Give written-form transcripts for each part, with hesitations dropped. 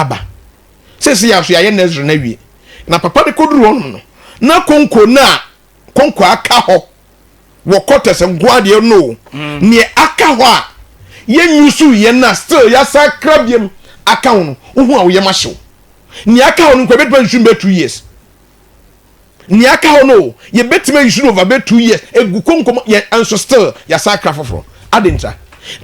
Aba sɛsɛ yɛ aso yɛayɛ nursery no awie na papa de kɔduru hɔnom no na konko no a konko aka hɔ wɔ quarters nko adeɛ no neɛ aka hɔ a yɛnyusu yɛn na still yɛasa kra biam aka ho no, wohu a woyɛm ahyew. Nea aka hɔ no nkwa ebɛtumi ayusu no bɛ 2 years. Nea aka hɔ no, yɛbɛtumi ayusu no over bɛ 2 years. Egu konko yɛ nso still yɛasa akra foforɔ adi ntra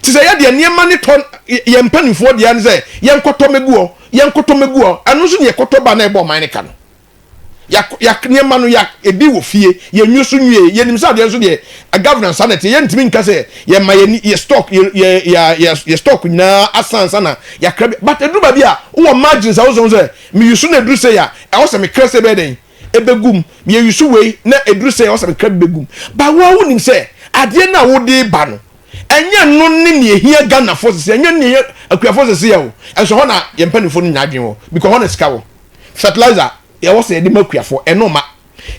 te sɛ yɛdeɛ nneɛma ne tɔ. Yɛn mpanimfoɔ deɛ ne sɛ yɛnkɔtɔ mɛgu hɔ, yɛnkɔtɔ mɛgu hɔ. Ɛno nso ne yɛkɔtɔ ba na ɛbɔ ɔman ne ka no. Ya ya, nneɛma no ya ebi wɔ fie, yɛnwi so nwie. Yɛnim sɛ adeɛ nso deɛ, governance sanity, yɛntumi nka sɛ yɛma yɛ yɛ stock yɛ yɛ yɛ yɛ stock nyinaa asansa na yɛakra bi, but eduru baabi a wowɔ margins a wosɔn sɛ miyusu na eduru sɛ ya ɛwɔ sɛ mekra sɛ bɛyɛ dɛn ebegum yɛyusu wei na eduru sɛ ɛwɔ sɛ mekra bi begum ba. Wɔn a wonim sɛ adeɛ na wode ba no, ɛnyɛ no ne nea ehia Ghanafoɔ sisi, ɛnyɛ nea ehia akuafoɔ sisi yɛ o. Ɛnso hɔ na yɛn mpanimfoɔ no nya adwene wɔ, because hɔ na sika wɔ. Fertilizer yɛwɔ sɛ yɛde ma akuafoɔ, ɛno ma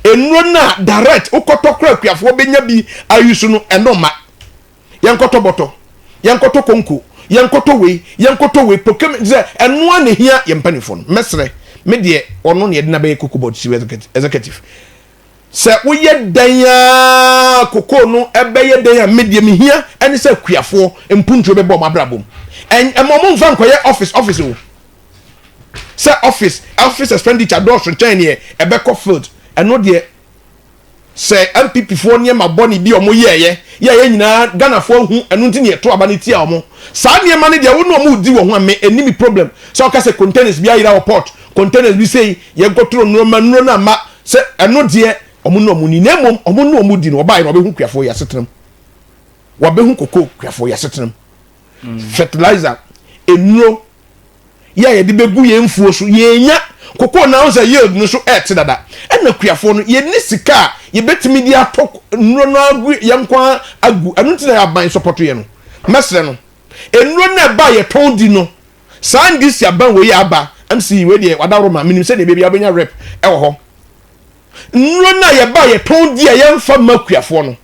nnuro na direct wokɔtɔ kora akuafoɔ bɛnya bi ayusu no, ɛno ma yɛnkɔtɔ bɔtɔ, yɛnkɔtɔ konko, yɛnkɔtɔ wei, yɛnkɔtɔ wei, procurement sɛ ɛnoa na ehia yɛn mpanimfoɔ no. Mɛsrɛ me deɛ, ɔno na yɛde na bɛyɛ Cocoa Board chief executive sɛ woyɛ dan a koko no ɛbɛyɛ dan a medeɛ mehia ɛne sɛ akuafoɔ mpuntuo bɛbɔ ɔmo abrabɔ mu. Ɛmɔ ɔmo nfa nkɔyɛ office office o, sɛ office office expenditure dɔɔso nkyɛn neɛ ɛbɛkɔ field. Ɛno deɛ, sɛ NPP foɔ nneɛma bɔne bi a ɔmo yɛɛyɛ yɛyɛ nyinaa Ghanafoɔ hu ɛno nti ne yɛto aba ne tia ɔmo saa nneɛma no deɛ, wo ne ɔmo di wɔ ho a, me ɛni mi problem sɛ ɔka sɛ containers bi ayera wɔ port, containers bi sei, yɛnkɔtoro nneɛma nnuro no ama sɛ ɛno deɛ ɔmo ne ɔmo ni. Na mmom ɔmo ne ɔmo di no, ɔbaa yi no, ɔbɛhu kuafoɔ yɛ asetenam, wabɛhu koko kuafoɔ yɛ asetenam, fertilizer, nnuro yɛ a yɛde bɛgu yɛn mfuo so. Yɛnya koko na sɛ yield no so ɛɛte dada, ɛna kuafoɔ no yɛni sika a yɛbɛtumi de atɔ nnuro no agu yɛn kwan agu. Ɛno nti na yɛaban support yɛ no. Mɛsrɛ no, nnuro no ɛba a yɛtɔn di no saa, NDC aban wei aba, MC wei deɛ wadaworo ma minim sɛ deɛ baabi abɛnya rep ɛwɔ hɔ. Nnuro no a yɛba a yɛtɔn di a yɛmfa ma kuafoɔ no,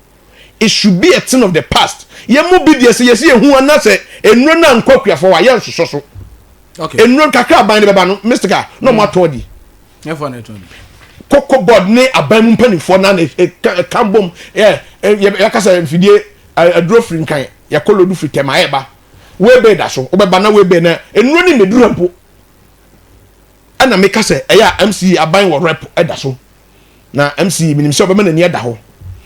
it should be a thing of the past. Yɛn mu bi deɛ, sɛ yɛsi ehu anasɛ nnuro no a nkɔ kuafoɔ a yɛnsosɔ so. Nnuro kakra aban no bɛba no, mystica na ɔmo atɔn di. Ɛfɔ na ɛtɔn di. Cocoa Board ne aban mu mpanimfoɔ na ɛka bom ɛ ɛ yɛkasa mfidie aduro firi Nkan, yɛkɔ load firi Tɛma ɛba webe da so wobɛba na webe na nnuro ne mmeduru mpo. Ɛna meka sɛ ɛyɛ a MC aban wɔ rep ɛda so na MC minim sɛ ɔbɛma n'ani ɛda hɔ.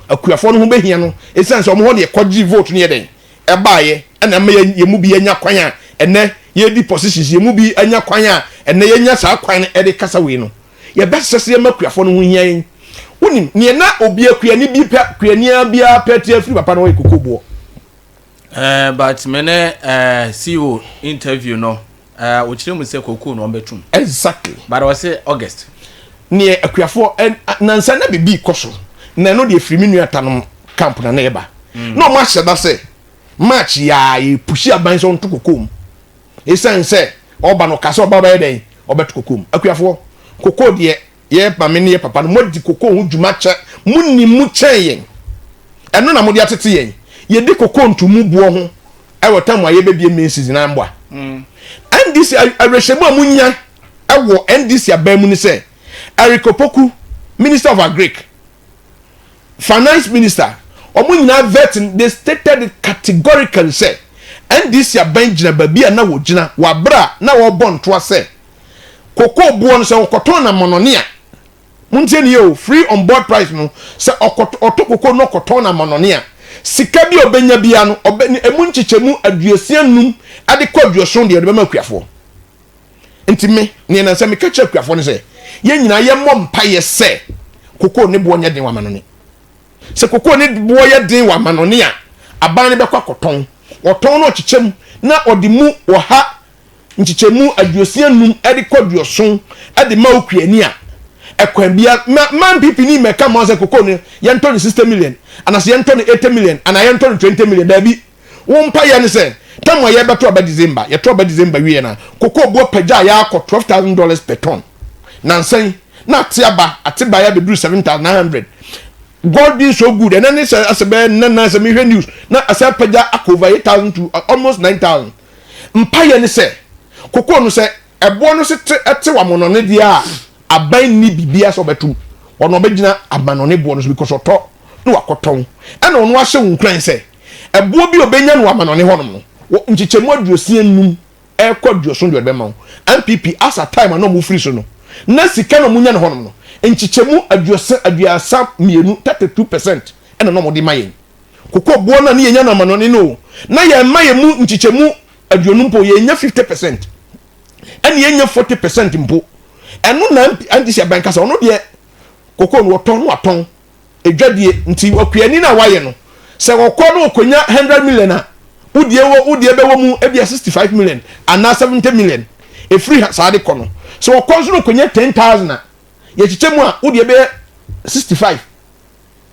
Akuafoɔ no ho bɛhia no, ɛsiane sɛ ɔmo hɔ ne yɛkɔgye vote no yɛ dɛn ɛbaayɛ, ɛna ɛma yɛ mu bi anya kwan a ɛnɛ yɛdi positions, yɛ mu bi anya kwan a ɛnɛ yɛnya saa kwan no ɛde kasa wei no. Yɛbɛsɛ sɛ yɛma akuafoɔ no ho hia yɛn. Wonim neɛ na obi akuani bi pɛ, kuani biara pɛ te afiri papa no hɔ yɛ koko boɔ. But me ne CEO interview no, ɔkyerɛ mu sɛ koko no ɔmbɛtum. But ɔsɛ August. Neɛ akuafoɔ ɛ nansa na bibi kɔ so na ɛno deɛ firi me nua tanom camp na na ɛba na ɔmo ahyɛ da sɛ March yaa yɛ push aban sɛ ɔnto koko mu, esan sɛ ɔba no kasa ɔba ɔbɛyɛ dɛn ɔbɛto koko mu. Akuafoɔ, koko deɛ, yɛ maame ne yɛ papa no mo di koko ho dwuma kyɛ, mo ni mu kyɛn yɛn. Ɛno na mo de atete yɛn. Yɛdi koko ntomu boɔ ho ɛwɔ tam a yɛbɛbie main season amboa. NDC awerɛhyɛmu a munya ɛwɔ NDC aban mu ni sɛ Eric Opoku, Minister of Agric, Finance Minister, ɔmo nyinaa vetting, they stated it categorically sɛ NDC aban gyina baabi a na wɔgyina wɔ abere a na wɔrebɔ ntoa sɛ koko boɔ no sɛ ɔkɔtɔn na mɔnɔne a montie ne yɛ o, free on board price no, sɛ ɔkɔtɔ ɔtɔ koko no ɔkɔtɔn na mɔnɔne a, sika bi a ɔbɛnya bia no, ɔbɛ emu nkyekyɛmu 65 ade kɔ 70 deɛ ɔde bɛma akuafoɔ. Nti me nea na sɛ meka kyerɛ akuafoɔ no sɛ yɛn nyinaa yɛmmɔ mpayɛ sɛ koko ne boɔ nyɛ den wɔ amanɔne. Sɛ koko ne boɔ yɛ den wɔ amanɔne a, aban no bɛkɔ akɔtɔn. Ɔtɔn no, ɔkyekyɛm na ɔde mu 100 nkyekyɛmu 65 ɛde kɔ 70 ɛde ma okuani a, ɛkwan bia ma ma NPP ni mɛka ma sɛ koko no yɛntɔ no 60 million anasɛ yɛntɔ no 80 million anaa yɛntɔ no 20 million. Daabi, wɔn mpa yɛ ne sɛ tam a yɛbɛtɔ aba December, yɛtɔ aba December wie na koko boɔ pagya a yɛakɔ $12,000 per ton nansan na ate aba, ate ba yɛ abɛduru 7,900. God being so good, ɛnɛ ne sɛ asɛ bɛyɛ nnan sɛ mehwɛ news na asɛ pagya akɔ over 8,000 to almost 9,000. Mpa yɛ ne sɛ koko no sɛ ɛboɔ no so te ɛte wɔ amanɔne deɛ a, aban nni biribiara sɛ ɔbɛtom. Ɔno ɔbɛgyina amanɔne boɔ no so because ɔtɔ na wakɔtɔn. Ɛna ɔno ahyɛ wo nkuran sɛ ɛboɔ bi a ɔbɛnya no wɔ amanɔne hɔnom no, wɔ nkyekyɛmu 65 ɛrekɔ 70 deɛ ɔde bɛma wo. NPP as at time a na wɔfiri so no, na sika na wɔnya no hɔnom no, nkyekyɛmu aduosa 32, 32%, ɛna na wɔde ma yɛn. Kokoo boɔ no a ne yɛnya no amanɔne no o, na yɛmma yɛn mu nkyekyɛmu 50 mpo, yɛnya 50%, ɛne yɛnya 40% mpo. Ɛno na NDC aban kasa, ɔno deɛ kokoo no wɔtɔn no watɔn edwadie, nti okuani no a wayɛ no sɛ wɔkɔ no ɔkɔnya 100 million a, wodie wɔ wodie bɛwɔ mu ebia 65 million anaa 70 million efiri ha saa de kɔ no. Sɛ wɔkɔ nso no ɔkɔnya 10,000 a, yɛkyekyɛ mu a, wodie bɛyɛ 65.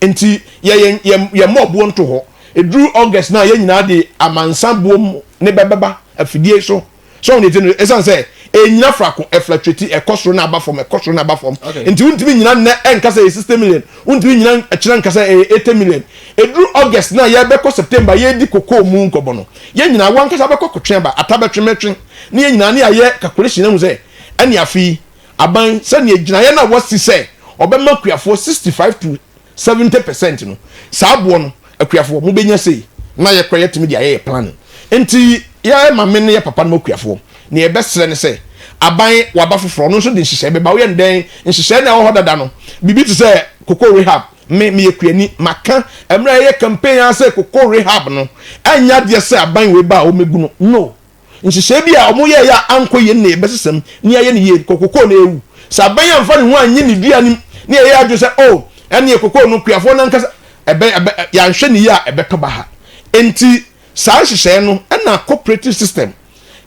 Nti yɛ yɛ yɛ yɛ mmɔ boɔ nto hɔ, eduru August na yɛn nyinaa de amansa boɔ mu ne bɛbɛba afidie so so ɔmo de ti no. Esan sɛ enyina frako, ɛfluctuate, ɛkɔ soro na aba fam, ɛkɔ soro na aba fam. Nti wuntumi nyina nnɛ ɛnka sɛ ɛyɛ 60 million, wuntumi nyina ɛkyerɛ nka sɛ ɛyɛ 80 million. Eduru August na yɛbɛkɔ September, yɛdi kokoo mu nkɔmɔ no, yɛn nyinaa wankasa bɛkɔ kɔtwe aba ata bɛtwe mɛtwe ne yɛn nyinaa ne yɛayɛ calculation ehu sɛ ɛne afei aban sɛnea gyinaeɛ no a wasi sɛ ɔbɛma kuafoɔ 65 to 70% no, saa aboɔ no akuafoɔ mobɛnya sei na yɛkora yɛtumi de ayɛ yɛ planning. Nti yɛ maame ne yɛ papa no akuafoɔ ne yɛbɛsrɛ ne sɛ aban waba foforɔ, ɔno nso de nhyehyɛe bɛba. Woyɛ ndɛn nhyehyɛe na ɛwɔ hɔ dada no, biribi te sɛ cocoa rehab, me meyɛ kuani, maka mmerɛ yɛyɛ campaign a sɛ cocoa rehab no ɛnyɛ adeɛ sɛ aban wei ba a wɔmɛgu no no. Nhyehyɛe bi a wɔn yɛ yɛ a ankɔ yie ne yɛbɛsesɛm ne ayɛ ne yie kɔ kokoo na ewu sɛ aban amfa ne ho anye ne dua nim ne yɛyɛ adwo sɛ o ɛne kokoo no kuafoɔ nankasa ɛbɛ ɛbɛ yɛanhwɛ ne yie a, ɛbɛtɔ ba ha. Nti saa nhyehyɛe no ɛna cooperative system,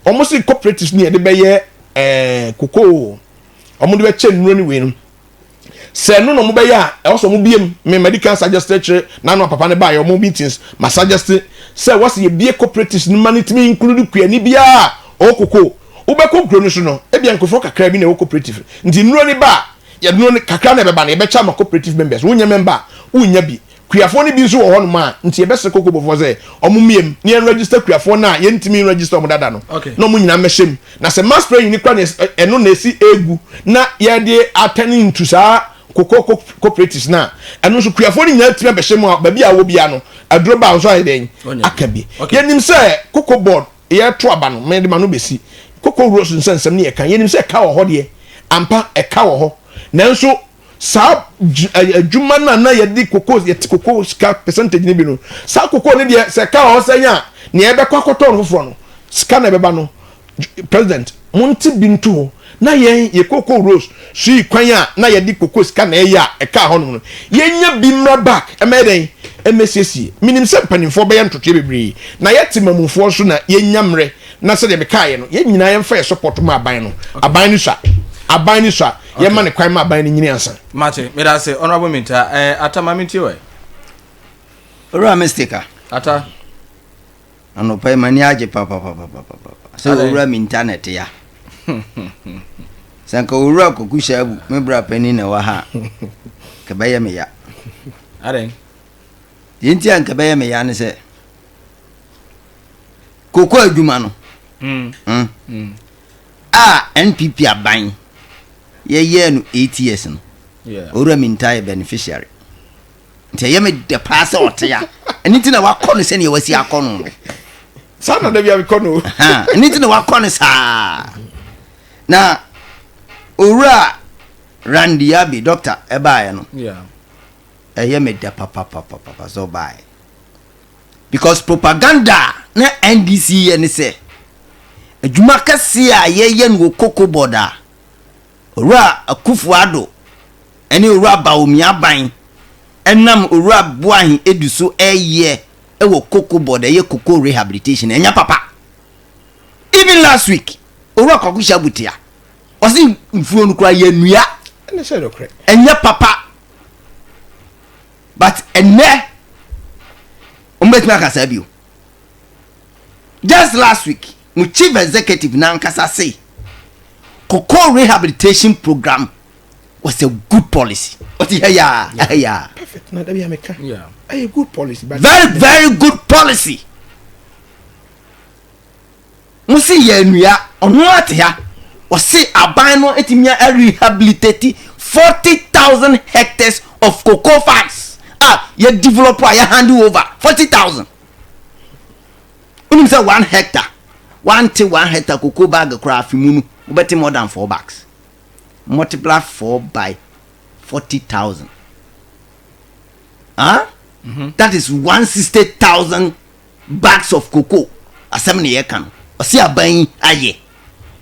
wɔn si cooperatives ne yɛde bɛyɛ kokoo, wɔn de bɛkyɛ nnuro ne wei no sɛ ɛno na ɔmo bɛyɛ a, ɛwɔ sɛ ɔmo bie mu. Me medical suggest kyerɛ n'ano papa ne ba yɛ ɔmo meetings, ma suggest sɛ wɔsi yɛ cooperatives no ma ne tumi include kuani biara ɔwɔ koko. Wobɛkɔ kuro no so no, ebia nkurɔfoɔ kakra bi na ɛwɔ cooperative, nti nnuro ne ba a, yɛ nnuro ne kakra na ɛbɛba no, yɛbɛkyɛ ama cooperative members. Wonyɛ member a, wonya bi. Kuafoɔ no bi nso wɔ hɔnom a, nti yɛbɛsrɛ kokobɔfoɔ sɛ ɔmo miem ne yɛn register kuafoɔ no a yɛntumi register ɔmo dada no na ɔmo nyinaa mmɛhyɛ mu. Na sɛ mass spraying ni kora ne ɛno na esi egu na yɛde atɛne into saa koko cooperatives na ɛno nso kuafoɔ no nyinaa tumi abɛhyɛ mu a, baabi a wɔ bia no, aduro ba nso ayɛ dɛn aka bi. Yɛnim sɛ Cocoa Board yɛto aba no, mɛde ma no bɛsi cocoa roads nsɛnsɛm ne yɛka. Yɛnim sɛ ɛka wɔ hɔ deɛ, ampa ɛka wɔ hɔ, nanso saa adwuma no a na yɛde koko, yɛte koko sika percentage ne bi no, saa koko no deɛ, sɛ ɛka wɔ hɔ sɛ nya a, nea yɛbɛkɔ akɔtɔ no foforɔ no, sika na ɛbɛba no. President, monte bi nto hɔ na yɛn yɛ cocoa roads so yi kwan a na yɛde koko sika na ɛyɛ a ɛka hɔnom no, yɛnya bi mmra back ɛmɛyɛ dɛn ɛmɛsiesie. Menim sɛ mpanimfoɔ bɛyɛ ntotoeɛ bebree na yɛte mamufoɔ so na yɛnya mmerɛ na sɛdeɛ mekaeɛ no, yɛn nyinaa yɛmfa yɛ support ma aban no. Aban no sua, aban no sua, yɛma ne kwan ma aban no nyini ansa. Mate, meda ase, Honorable Minta. Ata, ma mentie wɛ. Owura Mystica. Ata. Anɔpa yi m'ani agye papapapapapa sɛ owura Minta na ɛte ya. Sɛ nka owura Kwaku Shaabu, me bra panin, na ɛwɔ ha a, nka bɛyɛ me ya. Adɛn? Deɛ nti a nka bɛyɛ me ya ne sɛ koko adwuma no a NPP aban yɛyɛɛ no 8 years no, owura Minta yɛ beneficiary, nti ɛyɛ me dɛ paa sɛ ɔte ya. Ɛno nti na wakɔ no sɛnea wasi akɔ no no. Saa na da bi abɛkɔ no. Ɛno nti na wakɔ no saa na owura Randy Abbey, doctor, ɛbaeɛ no, ɛyɛ me dɛ papapapapa sɛ ɔbaeɛ, because propaganda na NDC yɛ ne sɛ adwuma kɛseɛ a yɛyɛ no wɔ Cocoa Board a owura Akufo Addo ɛne owura Bawumia aban ɛnam owura Boahen edu so ɛyɛ ɛwɔ Cocoa Board, ɛyɛ cocoa rehabilitation, ɛnyɛ papa. Even last week, owura Kwaku Shabutia ɔsi nfuo no kora yɛ nua. Ɛne sɛ nokorɛ. Ɛnyɛ papa, but ɛnɛ wɔn bɛtumi aka saa bio. Just last week, mo chief executive nankasa say cocoa rehabilitation program was a good policy. Ɔti hɛ yaa, hɛ yaa. Perfect, na da bi a meka ɛyɛ good policy, but very very good policy. Mo si yɛ nua, ɔno ate ha. Ɔse aban no atumi a rehabilitate 40,000 hectares of cocoa farms a yɛ develop a yɛ hand over 40,000. Wonim sɛ 1 hectare, wante 1 hectare cocoa bag koraa afe mu no, wobɛte more than 4 bags. Multiply 4 by 40,000. Huh? Mm -hmm. That is 160,000 bags of cocoa asɛm na yɛka no ɔse aban yi ayɛ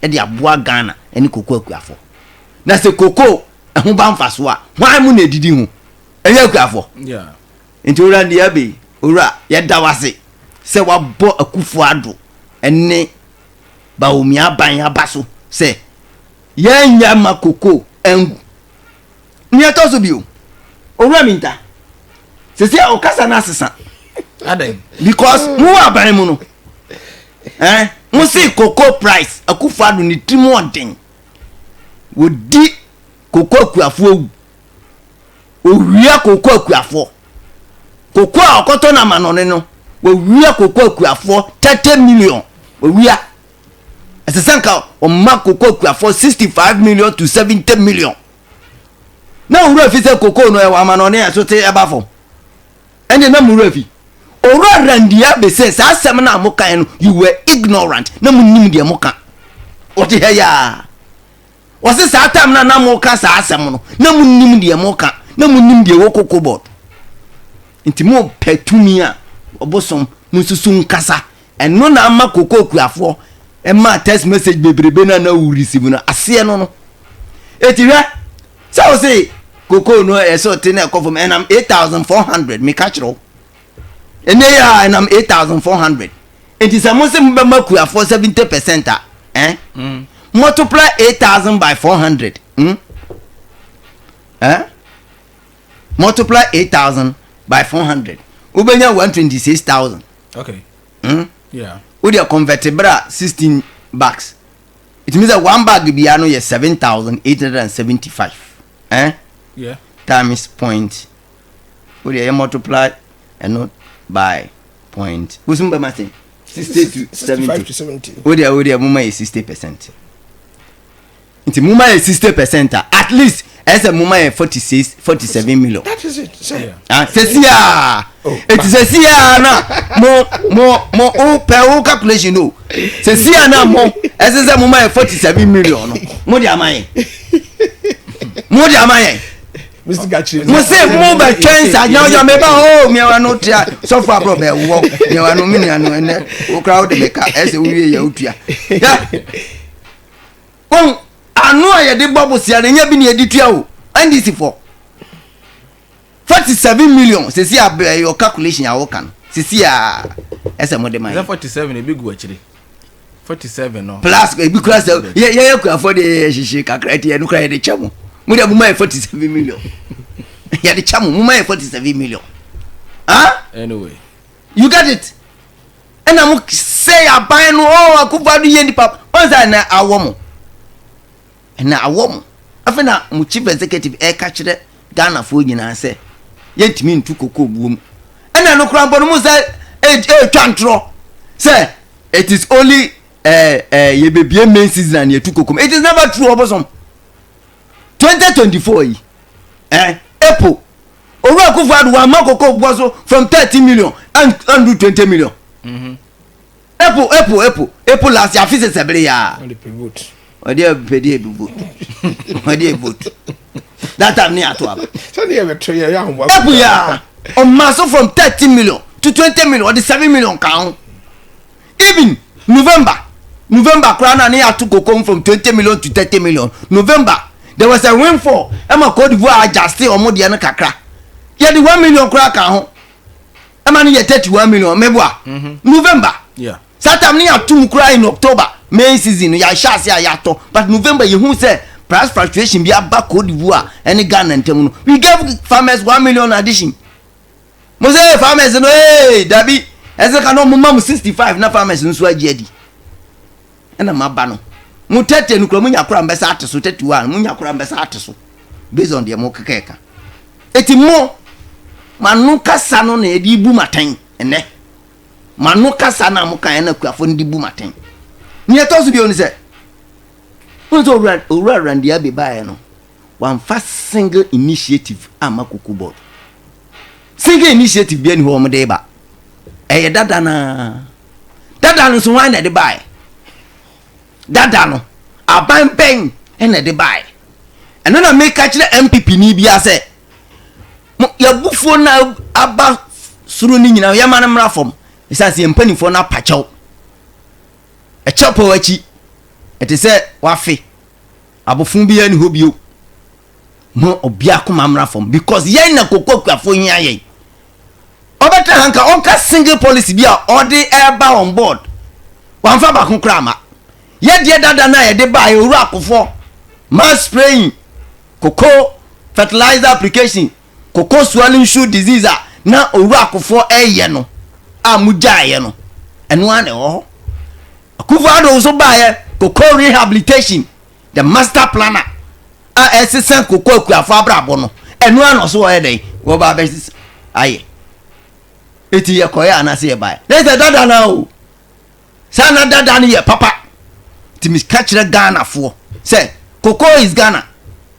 de aboa Ghana ne cocoa akuafoɔ na sɛ cocoa ɛho ba mfasoɔ a hwan mu na ɛdidi ho ɛnyɛ akuafoɔ nti owura deɛ abei owura yɛda wase sɛ wabɔ Akufo Addo ne Bawumia aban aba so sɛ yɛnyɛ ma cocoa angu Nea ɛtɔ so bio, Owura Minta, sisi a ɔkasa no asesa. Adɛn? Because mo wɔ aban mu no, eh, mo se cocoa price, Akufo Addo ne tirim ɔden. Wɔdi cocoa akuafoɔ wu. Owia cocoa akuafoɔ. Cocoa a ɔkɔtɔ no amanɔne no, wɔwia cocoa akuafoɔ 30 million. Wɔwia. Ɛsɛ sɛ nka ɔma koko akuafoɔ 65 million to 70 million. Na owura fi sɛ koko no ɛwɔ amanɔne a ɛso te ɛba fam. Ɛnde na mo wura fi. Owura Randy Abbey sɛ saa asɛm no a mo kan no you were ignorant na mo nim deɛ mo ka. Ɔte ha yaa. Ɔse saa time no a na mo ka saa asɛm no na mo nim deɛ mo ka na mo nim deɛ ɛwɔ koko board. Nti mo pɛ tumi a ɔbosom mo nsusu nkasa Ɛno na ama koko akuafoɔ maa text message bebrebe no a na wo receive no aseɛ no no. Eti hwɛ sɛ wo se koko no ɛsɛ ɔte na ɛkɔ fam ɛnam 8400 meka kyerɛ wo. Ɛnɛ yi a ɛnam 8400. Enti sɛ mo se mobɛma akuafoɔ 70 percent a eh? Mm. Multiply 8000 by 400. Mm? Eh? Multiply 8000 by 400. Wobɛnya 126000. Okay. Hmm? Yeah. Wo deɛ convert bra 16 bags. It means that one bag biara no yɛ 7875. Eh? Yeah. Times point. Wo deɛ yɛ multiply ɛno by point. Wosum bɛma sɛn? 60 to 70. Wo deɛ wo deɛ mo ma yɛ 60 percent. Nti mo ma yɛ 60 percent a at least ɛsɛ mo ma yɛ 46 47 million. That is it. Sɛ. Ah sɛsi a eti sɛsi a na mo mo mo o pɛ o calculation o sɛsi a na mo ɛsɛ sɛ mo ma yɛ 47 million no mo de ama yɛ mo de ama yɛ mo se mo bɛ twɛn sa nyɛ ɔyɔ mɛ ba o miɛwa no tia sɔfo aburɔ bɛ wɔ miɛwa no mi nua no ɛnɛ o kura o de mi ka ɛsɛ o wie yɛ o tua yɛ. Wɔn ano a yɛde bɔ bosea no ɛnyɛ bi na yɛde tua o NDC foɔ 47 million sisi a your calculation a wɔka no sisi a ɛsɛ mo de ma yɛ. 47 ebi gu akyire 47 no. Plus ebi kura sɛ yɛ yɛ kuafoɔ de yɛ hyehyɛ kakra ti yɛ no kura yɛ de kyɛ mo mo de mo ma yɛ 47 million yɛ de kyɛ mo mo ma yɛ 47 million. Huh? Anyway. You get it? Ɛna mo sɛe aban no oh Akufo Addo yɛ nipa ɔn sɛ ɛna awɔ mo ɛna awɔ mo afei na mo chief executive ɛka kyerɛ Ghanafoɔ nyinaa sɛ yɛntumi ntu koko buo mu ɛna no koraa mpo no mo sɛ ɛretwa ntorɔ sɛ it is only ɛɛ ɛɛ yɛbɛbie main season and yɛtu koko mu it is never true ɔbosom 2024 yi ɛɛ April Owura Akufo Addo wamma koko boɔ so from 13 million andu 20 million. Mm-hmm. Epo epo epo epo last year afi sɛsɛ bere yaa. Ɔde pɛdi ebi vote. Ɔde vote. That time ne ato aba. Sani yɛ bɛ to yɛ yɛ ahoboa. Epo yaa ɔma so from 13 million to 20 million ɔde 7 million kan ho. Even November November koraa na ne yɛato kokom from 20 million to 30 million November there was a windfall ɛma Cote d'Ivoire adjuste wɔn deɛ no kakra yɛde 1 million koraa ka ho ɛma no yɛ 31 million meboa mhm. November yeah. saa time ne yɛato mu koraa in October main season no yɛahyɛ ase a yɛatɔ but November yɛhu sɛ price fluctuation bi aba Cote d'Ivoire ɛne Ghana ntam no we gave farmers 1 million addition Mo sɛ farmers no ee dabi ɛsɛ ka na ɔmo ma mo 65 na farmers nso agye adi ɛna mo aba no mo 30 no kura mo nya kora mbɛsa ate so 31 mo nya kora mbɛsa ate so based on deɛ mo keka ɛka eti mo ma no kasa no na yɛde bu matɛn ɛnɛ ma no kasa na mo kan ɛna kuafo no de bu matɛn nea ɛtɔ so bio no sɛ. Wohu sɛ owura owura Randy Abbey baeɛ no, wamfa single initiative amma Cocoa Board. Single initiative bi ani hɔ wɔn de ba. Ɛyɛ dada naa. Dada no nso hwan na ɛde baeɛ? Dada no, aban bɛn na ɛde baeɛ? Ɛno na meka kyerɛ NPP ni biara sɛ, yɛabufuo no aba soro no nyinaa yɛma no mmra fam. Ɛsiane sɛ yɛn mpanimfoɔ no apakyɛw. Ɛkyɛ pɔw akyi, ɛte sɛ wafe. Abofo biara ni hɔ bio. Mo obiara koma mmra fam because yɛn na koko akuafoɔ hia yɛn. Ɔbɛtena ha nka ɔnka single policy bi a ɔde ɛreba on board. Wamfa baako koraa ma. Yɛdeɛ dada no a yɛde baeɛ owura akofoɔ mass spraying, cocoa fertilizer application, cocoa swelling shoe disease a na owura akofoɔ ɛyɛ no a mogyaeɛ no, ɛno ara na ɛwɔ hɔ. Akufo Addo nso baeɛ cocoa rehabilitation, the master planner a ɛsesa cocoa akuafo abrabɔ no, ɛno ara na ɔso wɔyɛ dɛn wɔba abɛsesa ayɛ. Eti yɛkɔyɛ anaasɛ yɛbaeɛ na ɛsɛ dada na o. Saa na dada no yɛ papa. Nti meka kyerɛ Ghanafoɔ sɛ cocoa is Ghana.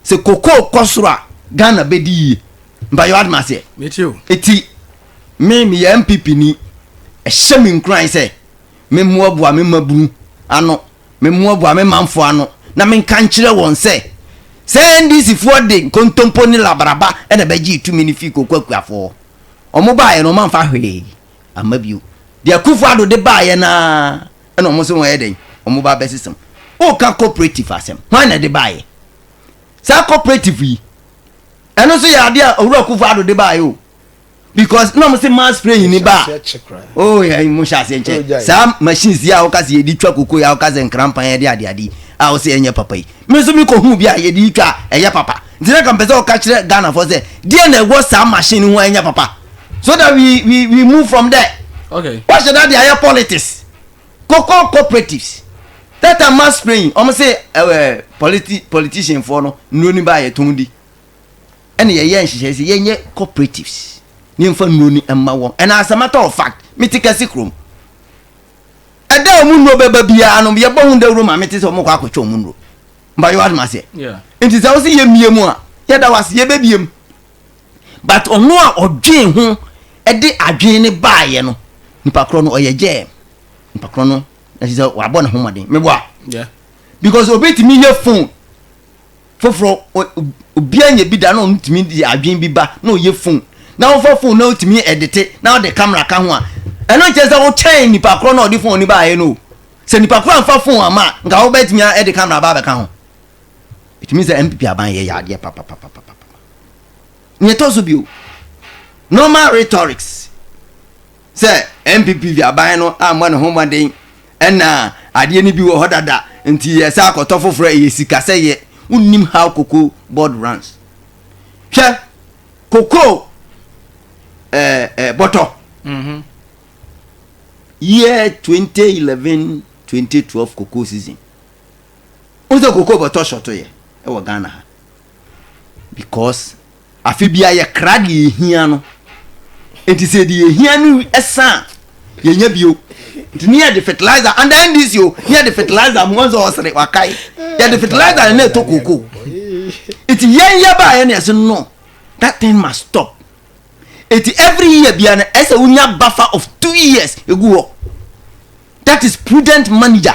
Sɛ cocoa kɔ soro a, Ghana bɛdi yie. Mpakyɛ wate maseɛ? Mete o. Eti me meyɛ NPP ni. Ɛhyɛ me nkuran sɛ me mmoaboa me mmabunu ano, me mmoaboa me manfoɔ ano na menka nkyerɛ wɔn sɛ sɛ NDC foɔ de nkontompo ne labraba na ɛbɛgyee tumi no fii cocoa akuafoɔ hɔ. Wɔn baeɛ no wɔn amfa hwee amma bio. Deɛ Akufo Addo de baeɛ no ara na wɔn nso wɔyɛ dɛn? Wɔn ba abɛsesa mu. Woka cooperative asɛm, hwan na ɛde baeɛ? Saa cooperative yi, ɛno nso yɛ adeɛ a Owura Akufo Addo de baeɛ o. Because na wɔn se mass spraying ni ba a, oh yɛ mo hyɛ aseɛ nkyɛ. Saa machines yi a wɔka sɛ yɛde twa koko yi a wɔka sɛ nkrampan yɛde ade ade yi a wɔsɛ ɛnyɛ papa yi. Me nso mekɔhuu bi a yɛde twa a ɛyɛ papa. Nti na ka mpɛ sɛ wɔka kyerɛ Ghanafoɔ sɛ deɛ na ɛwɔ saa machine ho a ɛnyɛ papa. So that we move from there. Okay. Wahyɛ da de ayɛ politics. Cocoa cooperatives. That time mass spraying. Wɔn se ɛwɛ politi politician foɔ no nnuro ni ba yɛ tɔn di. Ɛna yɛyɛ nhyehyɛ sɛ yɛnyɛ cooperatives. Ne yɛnfa nnuro ni mma wɔn. And as a matter of fact, me te kɛse kurom. Ɛda wɔn nnuro bɛba biara no yɛbɔ ho dawuro ma me te sɛ wɔn kɔ akɔtwa wɔn nnuro. Mba yɛ wadum aseɛ. Nti sɛ wɔsi yɛ mie mu a yɛda wase yɛbɛbie mu. But ɔno a ɔdwen ho de adwene no baeɛ no, nipa korɔ no ɔyɛ gyɛɛm. Nipa korɔ no na kyerɛ sɛ wabɔ ne ho mmɔden. Meboa. Yeah. Because obi tumi yɛ phone foforɔ, obiara nyɛ bi da na ɔno tumi de adwene bi ba na ɔyɛ phone. Na wofa phone na wotumi ɛdete na ɔde camera ka ho a, ɛno nkyerɛ sɛ wokyɛn nipa korɔ na ɔde phone no baeɛ no o. Sɛ nipa korɔ amfa phone amma a, nka wobɛtumi ɛde camera ba abɛka ho. Ɛtumi sɛ NPP aban yɛ yɛ adeɛ papapapapapa. Nea ɛtɔ so bio, normal rhetorics sɛ NPP aban no ammɔ ne ho mmɔden ɛna adeɛ no bi wɔ hɔ dada nti yɛsɛ akɔtɔ foforɔ ɛyɛ sika sɛ yɛ wonnim how cocoa board runs. Hwɛ cocoa ɛɛ ɛɛ bɔtɔ. Year 2011 2012 cocoa season. Wohu sɛ cocoa bɔtɔ shɔto yɛ ɛwɔ Ghana ha. Because afe biara yɛkra deɛ yɛhia no. Nti sɛ deɛ yɛhia no ɛsa a, yɛnya bio. Nti ne yɛde fertilizer under NDC o, ne yɛde fertilizer mu wɔn sɛ ɔsere wakae. Yɛde fertilizer na ɛtɔ cocoa. Nti yɛn yɛ baayɛ na yɛsɛ no, that thing must stop. Nti every year biara no ɛsɛ wonya buffer of 2 years egu hɔ. That is prudent manager.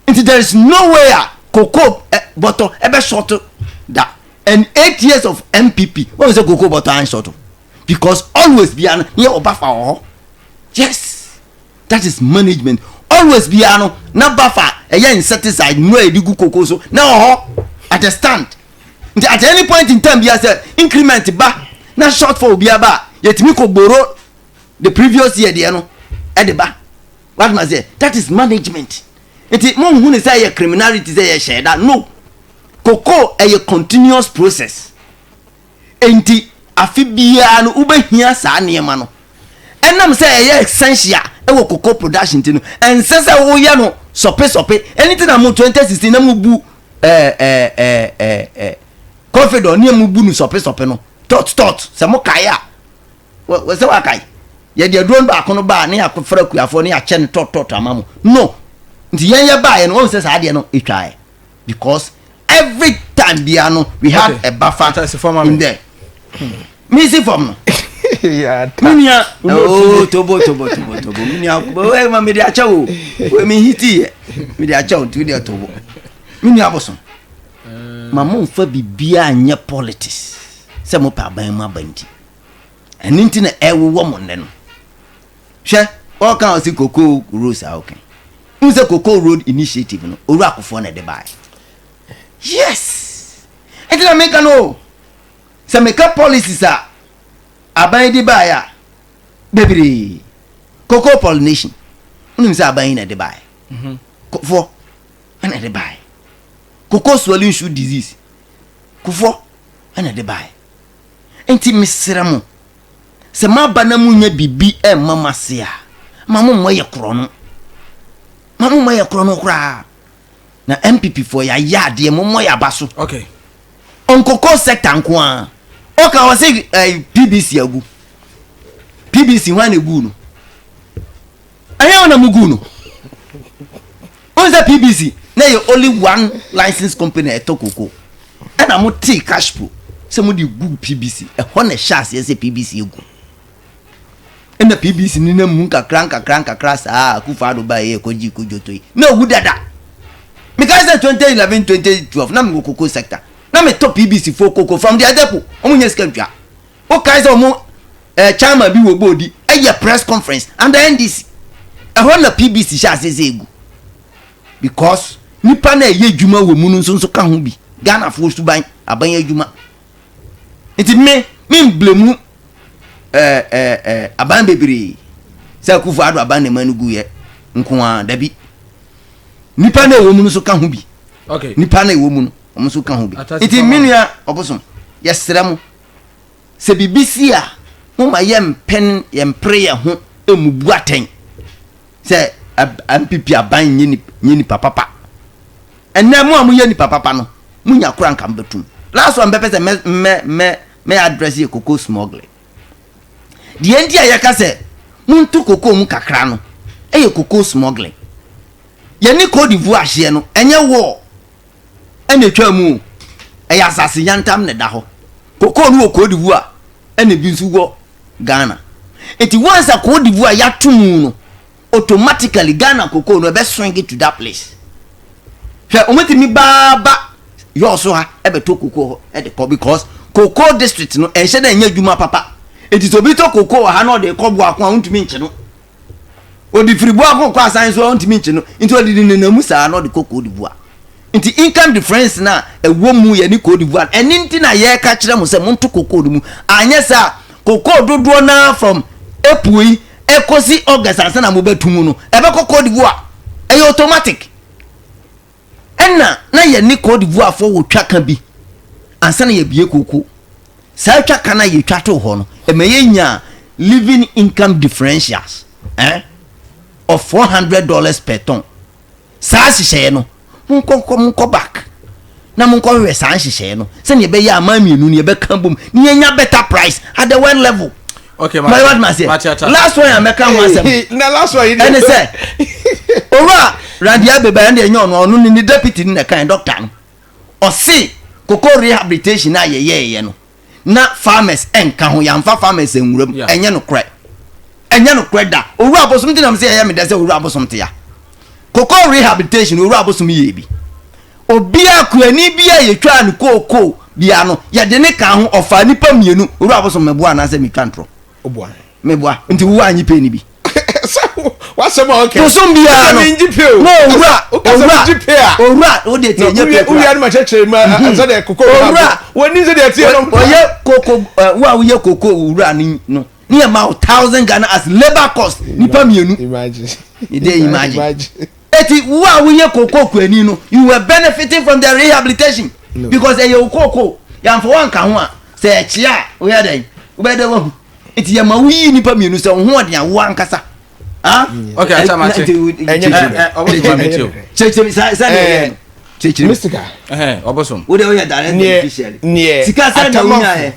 Nti there is no way a cocoa bɔtɔ ɛbɛ short da. And 8 years of NPP wɔn sɛ cocoa bɔtɔ an short because always bia no yɛ wɔ buffer wɔ hɔ. Yes, that is management. Always bia no na buffer ɛyɛ insecticide nnuro a yɛde gu cocoa so na wɔ hɔ at a stand. Nti at any point in time bia sɛ increment ba na shortfall bia ba a yɛtumi kɔ borrow the previous year deɛ no ɛde ba. What must say? That is management. Nti mo nhu ne sɛ ɛyɛ criminality sɛ yɛ hyɛ da no. Cocoa ɛyɛ continuous process. Nti afe biara no wobɛhia saa nneɛma no. Ɛnam sɛ ɛyɛ essential ɛwɔ cocoa production ti no, ɛnsɛ sɛ woyɛ no sɔpe sɔpe. Ɛno ti na mo 2016 na mo bu ɛɛ ɛɛ ɛɛ ɛɛ Confidor ne mo bu no sɔpe sɔpe no tot tot sɛ mo kae a wɔ sɛ wakae yɛde aduro no baako no baa ne yɛakɔfra akuafoɔ ne yɛakyɛ no tɔtɔt ama mo no. Nti yɛn yɛ baeɛ no wɔn sɛ saa adeɛ no ɛtwaeɛ. Because every time biara no we had okay. a buffer in there. Mi si fam no. Mi nua ooo oh, tobo tobo tobo tobo mi nua oye ma mi de akyɛ o oye mi hiti yɛ mi de akyɛ o nti o de tobo mi nua bosom ma mo nfa biribiara nyɛ politics sɛ mo pɛ aban mu aba nti ɛno nti na ɛwowɔ mo nnɛ no hwɛ ɔka ɔsi koko rose a ɔka n sɛ cocoa road initiative no owura akofoɔ na ɛde baeɛ yes ɛnti na meka no o sɛ meka policies a aban de baeɛ a bebree cocoa pollination wonim sɛ aban yi na ɛde baeɛ mhm. kofoɔ ɛna ɛde baeɛ cocoa swelling shoot disease kofoɔ ɛna ɛde baeɛ nti mesrɛ mo Sɛ moaba na monnya biribi mma mo ase a, ma mo mmɔ yɛ korɔno. Ma mo mmɔ yɛ korɔno koraa. Na NPP foɔ yɛayɛ adeɛ, mo mmɔ yɛ aba so. Okay. Nkoko sector nko ara. Ɔka wɔ se eh, PBC agu. PBC hwan na egu no? Ɛnyɛ wɔn na mo gu no. Wɔn sɛ PBC na yɛ only one license company a ɛtɔ koko. Ɛna mo tee cash po sɛ mo de gu PBC. Ɛhɔ na ɛhyɛ aseɛ sɛ PBC egu. Ɛna PBC ne nam mu nkakra nkakra nkakra saa Akufo Addo baa yɛ ɛkɔgye kodwoto yi. Na owu dada. Mekae sɛ 2011 2012 na mewɔ koko sector. Na metɔ PBC fo koko from their depot. Wɔn nyɛ sika ntua. Wokae sɛ ɔmo eh, chairman bi wɔ boodi ɛyɛ press conference under NDC. Ɛhɔ na PBC hyɛ aseɛ sɛ egu. Because nipa na ɛyɛ adwuma wɔ mu no nso nso ka ho bi. Ghanafoɔ suban, aban adwuma. Nti me, me mblemu eh, eh, eh, aban bebree sɛ Akufo Addo aban na ɛma no guiɛ nko ara, dabi. Nipa na ɛwɔ mu no nso ka ho bi. Okay. Nipa na ɛwɔ mu no, wɔn nso ka ho bi. Nti me nua ɔbosom, yɛsrɛ mo, Sɛ biribi si a, momma yɛmpen, yɛmpere yɛn ho mmubu atɛn sɛ NPP aban nyɛ nipa papa. Ɛnnɛ mo a moyɛ nipa papa no, monya koro anka mobɛtum. Last one bɛpɛ sɛ mɛ mɛ mɛ mɛ address yɛ cocoa smuggling. Deɛ nti a yɛka sɛ monto cocoa mu kakra no, ɛyɛ cocoa smuggling. Yɛne Cote d'Ivoire hyeɛ no, ɛnyɛ war. ɛna etwaa mu o, ɛyɛ asase yantam na ɛda hɔ. Kokoo no wɔ Cote d'Ivoire ɛna ebi nso wɔ Ghana. Nti once a Cote d'Ivoire yɛato mu no, automatically Ghana kokoo no ɛbɛ swing to that place. Hwɛ, wɔtumi baa ba yɔɔso ha ɛbɛtɔ kokoo hɔ ɛde kɔ because kokoo district no ɛnhyɛ dɛ ɛnyɛ adwuma papa. Nti sɛ obi tɔ kokoo wɔ ha na ɔde kɔ Boako a, wontumi nkye no. Ɔde firi Boako kɔ asan so a ɔntumi nkye no nti ɔde ne nenam mu saa na ɔde kɔ Cote d'Ivoire. Nti income difference no a ɛwɔ mu yɛ ne Cote d'Ivoire no ɛno nti na yɛreka kyerɛ mo sɛ monto cocoa no mu anyɛ saa cocoa dodoɔ no ara from April yi ɛkɔsi August ansa na mobɛto mu no ɛbɛkɔ Cote d'Ivoire ɛyɛ automatic. Ɛna na yɛne Cote d'Ivoire foɔ wɔ twaka bi ansa na yɛabue kooko. Saa twaka no a yɛtwa too hɔ no, ɛma yɛnyaa living income differentials eh, of $400 per ton. Saa nhyehyɛeɛ no, monkɔ nkɔ monkɔ back na monkɔhwehwɛ saa nhyehyɛeɛ no sɛdeɛ ɛbɛyɛ a aman mmienu no yɛbɛka bom na yɛnya better price at the world level. Okay, ma what ma say last one a mɛka ho asɛm na last one yi ɛne sɛ owura Randy Abeba ɛne ɛnyɛ ɔno ɔno ne ne deputy ne na kan doctor no ɔse cocoa rehabilitation a yɛyɛɛyɛ no na farmers ɛnka ho yɛamfa farmers nwura mu ɛnyɛ nokorɛ ɛnyɛ nokorɛ da owura abosom nti nam sɛ ɛyɛ me dɛ sɛ owura abosom te ya cocoa rehabilitation owura abosom yɛ bi Obiara, kuani biara a yɛtwaa no kookoo biara no, yɛde ne kaa ho, ɔfaa nnipa mmienu. Owura Abosom, meboa anaasɛ metwa ntorɔ? Woboa. Meboa. Nti wo anyi pay no bi? Sɛ w'asɛm a ɔka. Bosom biara no. Wokasa mengye pay o. No, owura, owura, owura, wo deɛ tie nye pay kura. Wowia no ma kyerɛkyerɛ mu sɛdeɛ koko. Owura, wɔnim sɛdeɛ ɛteɛ no. Ɔyɛ koko, wo a woyɛ koko owura no, ne yɛ ma wo thousand Ghana as labour cost, nipa mmienu. Imagine. Imagine. Eti wo a woyɛ kookoo kuani no, you were benefiting from the rehabilitation no. Because ɛyɛ wo kookoo, yɛamfa wo anka ho a, sɛ ɛkyea a, woyɛ dɛn? Wobɛyɛ dɛ wahu. Eti yɛma woyii nnipa mmienu sɛ wo ho ɔden a wo ankasa. Ah? Okay, ata mate. Kyerɛkyerɛ sɛ sɛ deɛ kyerɛkyerɛ. Mystica. Ɔbosom. Wo deɛ woyɛ direct beneficiary. Sika sɛ na wonyaeɛ.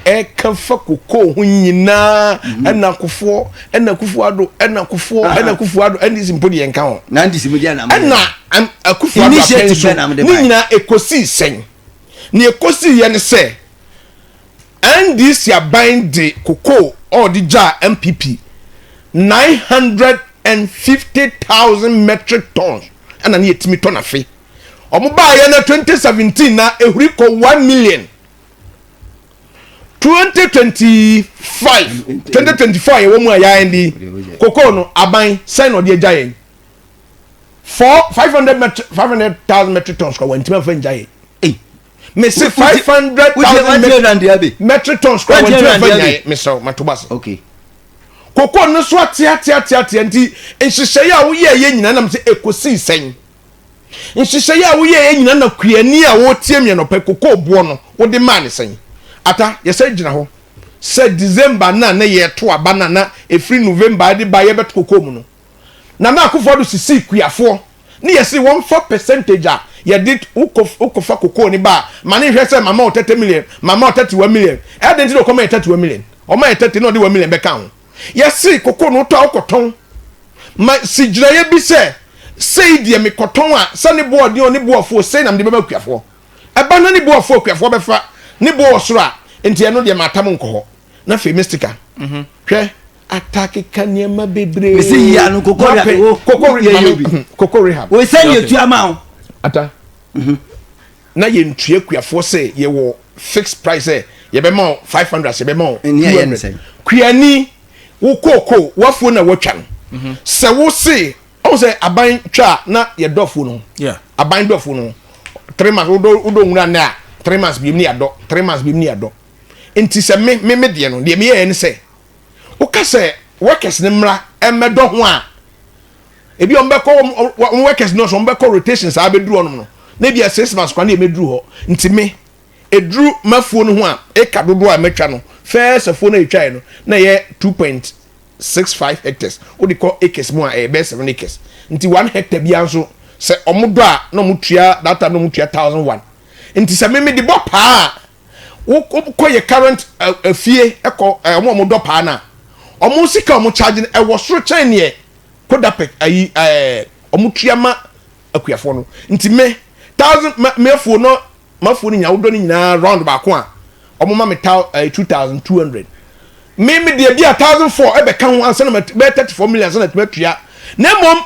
Ɛka fa kokoo ho nyinaa ɛna Kufuor, ɛna Akufo Addo, ɛna Kufuor, ɛna Akufo Addo, NDC mpo deɛ nka ho. Na NDC mu deɛ na ɛna Akufo Addo apɛn so ne nyinaa ɛkɔsii sɛn? Nea ɛkɔsii yɛ ne sɛ NDC aban de kokoo ɔde gyaa NPP 950,000 metric tons ɛna ne yɛtumi tɔ n'afe. Wɔn baayɛ na 2017 na ehuri kɔ 1 million. 2025, 2024 yɛwɔ mu a yɛayɛ ndi kokoo no, aban sɛn na ɔde agya yɛn? Four five hundred metric 500,000 metric tons kora wɔntumi amfa ngya yɛn. Mese 500,000 metric tons kora wɔntumi amfa ngya yɛn. Mesrɛ mato ba se kokoo no so ateateateatea, nti nhyehyɛeɛ a woyɛɛ yɛ nyinaa nam sɛ ɛkɔsii sɛn? Nhyehyɛeɛ a woyɛeɛ nyinaa na kuani a wɔretie me anɔpa kokoo boɔ no wode maa ne sɛn? Ata yɛsɛ gyina hɔ sɛ December na na yɛto aba na na ɛfiri November de ba yɛbɛto kokoo mu no, Nana Akufo-Addo sisii kuafoɔ ne yɛse wɔmfa percentage a yɛde wokɔfa kokoo ne ba a ma ne nhwɛ sɛ mama wo 30 million, mama wo 31 million. Ɛdɛn nti na ɔkɔma yɛ 31 million? Ɔma yɛ 30 na ɔde 1 million bɛka ho. Yɛse kokoo no wotɔ a wokɔtɔn ma si gyinaeɛ bi sɛ sei deɛ mekɔtɔn a, sɛ ne boɔ ɔden o, ne boɔ ɔfo, sei na mede bɛma akuafoɔ. Ɛba na ne boɔ ɔfo, akuafoɔ bɛfa. Ne boɔ wɔ soro a, nti ɛno deɛ matam nkɔ hɔ. Na afei mystica hwɛ atakeka nneɛma bebree. Mesi yi ano koko rehab wo koko rehab, koko rehab o sɛ yɛ tua ma o ata na yɛntua kuafoɔ sɛ yɛwɔ fixed price sɛ yɛbɛma wo 500, sɛ yɛbɛma wo 200. Kuani, wo kooko wafuo na watwa no sɛ wo se ɔmo sɛ aban twa na yɛdɔ afuo no, aban dɔ afuo no 3 months, wodɔ nwura ne a 3 months biem ne yɛadɔ, 3 months biem ne yɛadɔ. Nti sɛ me deɛ no deɛ meyɛɛ ne sɛ woka sɛ workers ne mmra ɛmɛdɔ ho a, ebi wɔn bɛkɔ wɔn workers no so, wɔn bɛkɔ rotation saa bɛduru hɔnom no na ebi a 6 months kwan ne yɛ hɔ. Nti me eduru mafuo no ho a, eka dodoɔ a mɛtwa no first afuo no a etwa yɛ no na yɛ 2.65 hectares, wode kɔ acres mu a ɛyɛ bɛyɛ 7 acres. Nti 1 hectare biara nso sɛ ɔmo dɔ a na ɔmo tua that time na ɔmo tua 1,001. Nti sɛ mimi de bɔ paa a wokɔ yɛ current afie ɛkɔ ɔmo a ɔmo dɔ paa na ɔmo sika ɔmo charge no ɛwɔ soro kyɛn neɛ Kodapek ayi ɔmo tua ma akuafoɔ no. Nti me thousand me afuo no, mafuo no nyinaa wodɔ no nyinaa round baako a, ɔmo ma me 2,200. Me deɛ bi a 1,400 ɛbɛka ho ansa na bɛyɛ 34 million ansa na tuma tua. Na mmom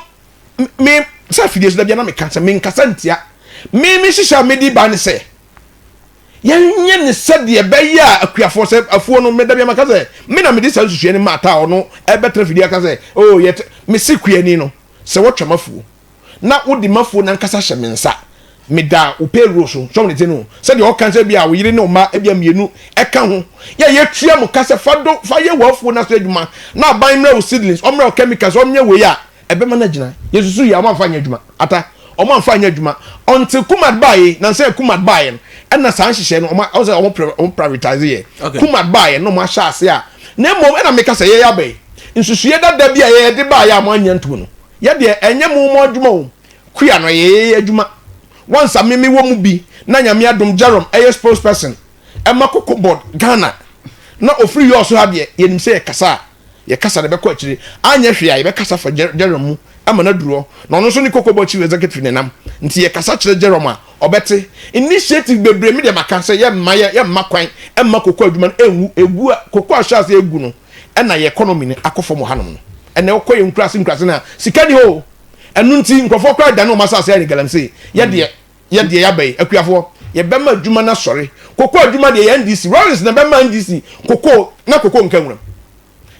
me sɛ afidie so dabia na meka sɛ menkasa ntia me hyehyɛ a mede ba ne sɛ yɛnyɛ ne sɛdeɛ ɛbɛyɛ a akuafoɔ sɛ afuo no meda bi maka sɛ me na mede saa nsusua no ma ata a ɔno ɛbɛtena fidie aka sɛ oh yɛte mese kuani no sɛ wɔtwa mafuo na wode mafuo nankasa hyɛ me nsa, meda wo payroll so sɔm ne te no sɛdeɛ ɔka sɛ bi a wo yere ne wo mma ebi a mmienu ɛka ho yɛ yɛtua mo ka sɛ fa do fa yɛ w'afuo no so adwuma na aban mmerɛ wo seedlings, ɔmmerɛ wo chemicals, ɔnyɛ wei a ɛbɛma no agyina. Yɛsusu yɛ ɔmo amfa nyɛ adwuma ata, ɔmo amfa nyɛ adwuma until Kumat baayɛ. Na sɛ Kumat baayɛ no ɛna saa nhyehyɛ no ɔmo ɔsɛ ɔmo privatize yɛ. Kumat baayɛ no ɔmo ahyɛ ase a, na mmom ɛna meka sɛ yɛyɛ abɛyi nsusuiɛ dada bi a yɛde baayɛ a mo anya ntom no, yɛdeɛ ɛnyɛ mo adwuma o, kua no ɛyɛ yɛ adwuma. Once a meme wɔ mu bi na Nyame adom Jerome ɛyɛ spokesperson ɛma Cocoa Board Ghana na ofiri yɛ ɔso ha deɛ, yɛnim sɛ yɛkasa a yɛkasa no bɛkɔ akyire. Anyɛ hwee a yɛbɛkasa fa Jerome mu ama no aduru hɔ na ɔno nso ne Cocoa Board chief executive nenam, nti yɛkasa kyerɛ Jerome a ɔbɛte. Initiative bebree mi deɛ maka sɛ yɛmma yɛmma kwan ɛmma koko adwuma no ɛnwu. Egu a koko ahyɛ ase egu no ɛna yɛ economy no akɔ fam wɔ hanom no. Ɛnna ɛkɔ yɛ nkurase nkurase na sika ni hɔ o. Ɛno nti nkurɔfoɔ koraa dane wɔn asase ayɛ ne galamsey. Yɛdeɛ yɛdeɛ yɛaba yi, akuafoɔ yɛbɛma adwuma no asɔre. Koko adwuma deɛ yɛ NDC Rawlings na bɛma NDC koko na koko nka nwuram.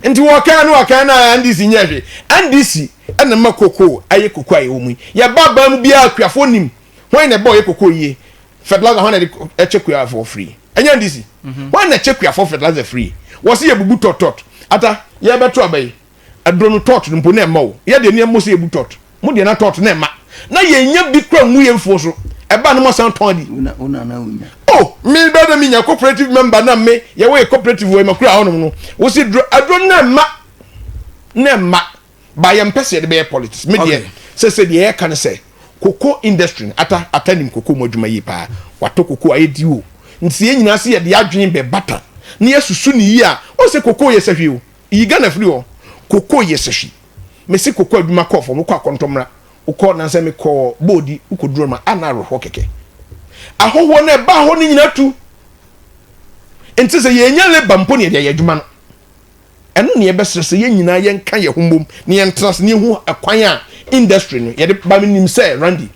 Nti wɔkan no wɔkan na NDC nyɛ hwee. NDC ɛna ma koko ayɛ koko a yɛwɔ mu yi. Yɛba aban mu biara, akuafoɔ nim wɔn na ɛbɔ yɛ koko yie. Fertilizer wɔn na ɛde ɛkyɛ kuafoɔ free, ɛnyɛ NDC wɔn na ɛkyɛ kuafoɔ fertilizer free. Wɔsi yɛ bubu tɔtɔt ata yɛbɛto aba yi aduro no tɔt no mpo na ɛma o. Yɛ deɛ nneɛma sɛ yɛbu tɔt mo deɛ na tɔt na ɛma na yɛnya bi kura ngu yɛn mfuo so ɛba no mo asan tɔn adi. O me bɛ dɛ mi nya cooperative member na me yɛwɔ yɛ cooperative wɔ emakura hɔnom no wosi duro aduro na ɛma na ɛma ba yɛn mpɛ sɛ yɛde bɛyɛ politics. Me deɛ sɛ deɛ yɛka no sɛ koko industry no ata nim koko mu adwuma yie paa, watɔ koko ayɛ di o. Nti yɛn nyinaa sɛ yɛde adwene bɛ bata. na yɛasusu no yie a, wohu sɛ kokoo yɛ sahwi o. Yi Ghana firi hɔ. Kokoo yɛ sahwi. Mese kokoo adwuma kɔɔ fam, wokɔ Akɔntɔmmra, wokɔ, nansɛ mekɔɔ Boodi, wokɔduru hɔ nom a, na awerɛhoɔ kɛkɛ. Ahɔhoɔ no a ɛbaa hɔ no nyinaa tu. Nti sɛ yɛnya labour mpo na yɛde ayɛ adwuma no, Ɛno na yɛbɛsrɛ sɛ yɛn nyinaa yɛnka yɛn ho mmom na yɛntena ase na yɛhu ɛkwan a industry no yɛde ba. Menim sɛ Randy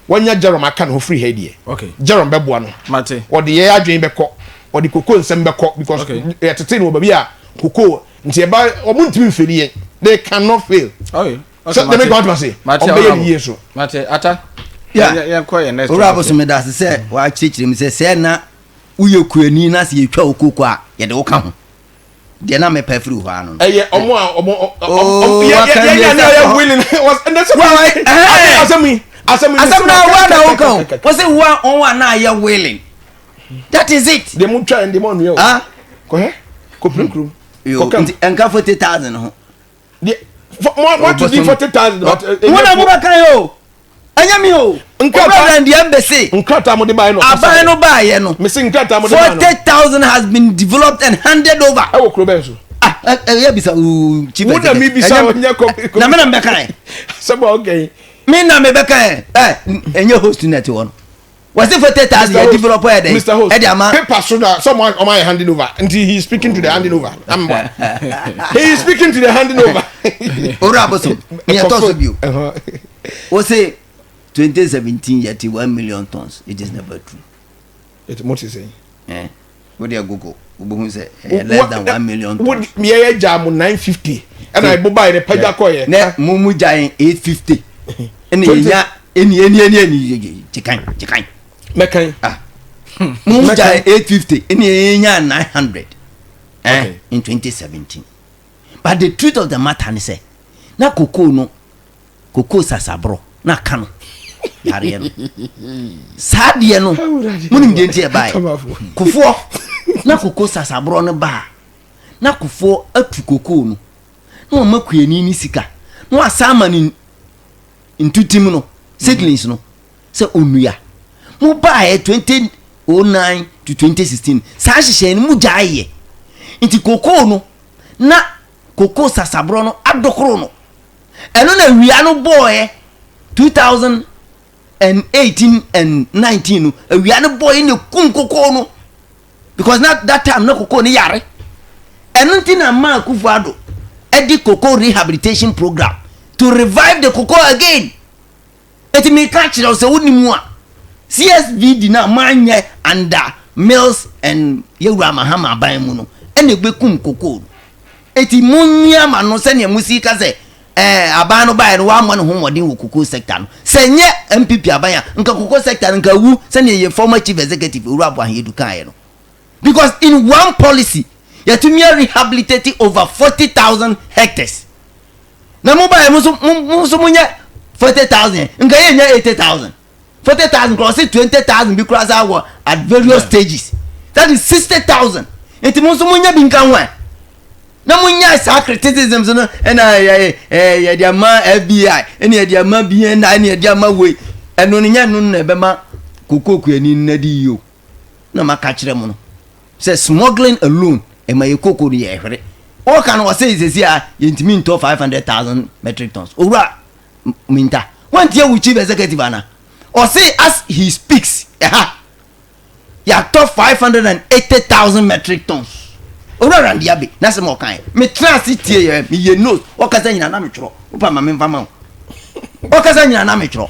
wanya Jerome aka ne ho firi ha yi deɛ. Okay. Jerome bɛboa no. Mate. Ɔde yɛn adwene bɛkɔ. Ɔde koko nsɛm bɛkɔ because Okay. yɛtetee no wɔ baabi a koko nti ɛba wɔn ntumi mfeli yɛn. They cannot fail. Okay. Okay, Sɛ dɛm ɛkɔ atoma se. Mate, Wɔn bɛyɛ honorable. ne yie so. Mate, ata. Yeah. Yɛn kɔ yɛn next Owura topic. Abosom meda ase sɛ wakyerɛkyerɛ mu sɛ sɛ na woyɛ kuani na sɛ yɛtwa wo koko a yɛde wo ka ho. Deɛ na mepɛ firi hɔ ano no. Ɛyɛ ɔmo a ɔmo Oh, ɔmo yɛ waka yɛ wie yɛ sɛ yɛ kɔ. willing ɛnɛ sɛ Wa- wa- ɛhɛn. asɛm yi asɛm yi Asɛm na wa na woka o. Wɔsɛ wa wɔn a na ayɛ willing. That is it. Deɛ mo twa deɛ mo nua o. Ah. Kɔhɛ kɔpere kurom. Yo, Kɔkam. nti ɛnka 40,000 ho. Deɛ mo mo ato di 40,000 but. Wɔn na mo bɛka yɛ o. Ɛnyɛ mi o. Nkrataa- Owura deɛ mbese. Nkrataa mo de baayɛ no. Aban no baayɛ no. Mesi nkrataa mo de baayɛ no. 40,000 has been developed and handed over. Ɛwɔ kuro bɛn so. Ah, ɛyɛ bisa ooo chief Wo na mi executive. bisa Ɛnyɛ- ɔnyɛ kɔ. Na mi na mi bɛka yɛ. Sɛbɔ ɔkɛ yi. Mi na mi bɛka yɛ. Ɛ ɛnyɛ host net wɔ no. Wɔsi 40,000 yɛ develop yɛ dɛ. Mr. Host. Ɛde ama. Paper so na sɛ ɔmo ɔmo ayɛ handing over nti he is speaking to the handing over. Amba. He is speaking to the handing over. Owura Abosom, ni ɛtɔ so bio. Ɛhɔ. Wɔsi 2017 yɛ ti 1 million tons. It is never true. Ètò mo ti sẹ́yìn. Ɛ o de Google o bɛ hun sɛ ɛyɛ less than 1 million tons. Yɛ yɛ gya mo 950 ɛna ɛbɔ baa yɛ pɛgya kɔ yɛ. Ne mo mu gya yɛn 850 ɛna yɛ nya ɛni ɛni ɛni ɛni kyekan kyekan. Mɛkan. Ah, mo mu gya yɛn 850 ɛna yɛ nya 900 in 2017, but the truth of the matter ni sɛ na koko no koko sasaborɔ na aka no yareɛ no saa deɛ no mo nim deɛ nti ɛbaeɛ kofoɔ na koko sasaborɔ no baa na kofoɔ atu koko no na wɔma kuani ne sika na wasa ama ne ntutim no seedlings no sɛ onua. Mo baeɛ 2009 to 2016 saa nhyehyɛe no mu gyaeɛ nti koko no na koko sasaborɔ no adokoro no ɛno na awia no bɔɔɛ 2018 and 19 no awia no bɔɔɛ na kum koko no because na that time na koko no yare. Ɛno nti na maa Akufo Addo ɛde cocoa rehabilitation program to revive the cocoa again. Eti mi ka kyerɛ wo sɛ woni mu a CSVD na maanyɛ under Mills and yɛwura Mahama aban mu no ɛna ebekum cocoa no. Eti mo nyia ma no sɛnea mo si ka sɛ aban no baeɛ no wammɔ ne ho mmɔden wɔ cocoa sector no sɛ nyɛ NPP aban a nka cocoa sector no nka wu sɛnea yɛ former chief executive Owura Aboahedu kaeɛ no, because in one policy yɛtumi rehabilitate over 40,000 hectares na mo baeɛ mo nso mo nso mo nyɛ 40,000 nka yɛ nyɛ 80,000 40,000 kora ɔsi 20,000 bi kora saa wɔ at various stages, that is 60,000. Nti mo nso mo nyɛ bi nka ho ɛ na mo nya saa criticisms no ɛna yɛ ɛ yɛde ama FBI ɛna yɛde ama BNI ɛna yɛde ama wei ɛno no nyɛ no na ɛbɛma koko kuani no di yie o. Na maka kyerɛ mo no sɛ smuggling alone ɛma yɛ koko no yɛ ɛhwere. Wɔka no wɔsɛ sɛsi a yɛntumi ntɔ 500,000 metric tons. Owura Minta, wɔntie wo chief executive ana ɔse as he speaks ɛha yàtɔ 580,000 metric tons. Owura Randy Abbey n'asɛm a ɔka yɛ metena ase tie yɛ meyɛ note. Ɔkasa nyina na metwerɛ wopa ma memfa ma wo ɔkasa nyina na metwerɛ.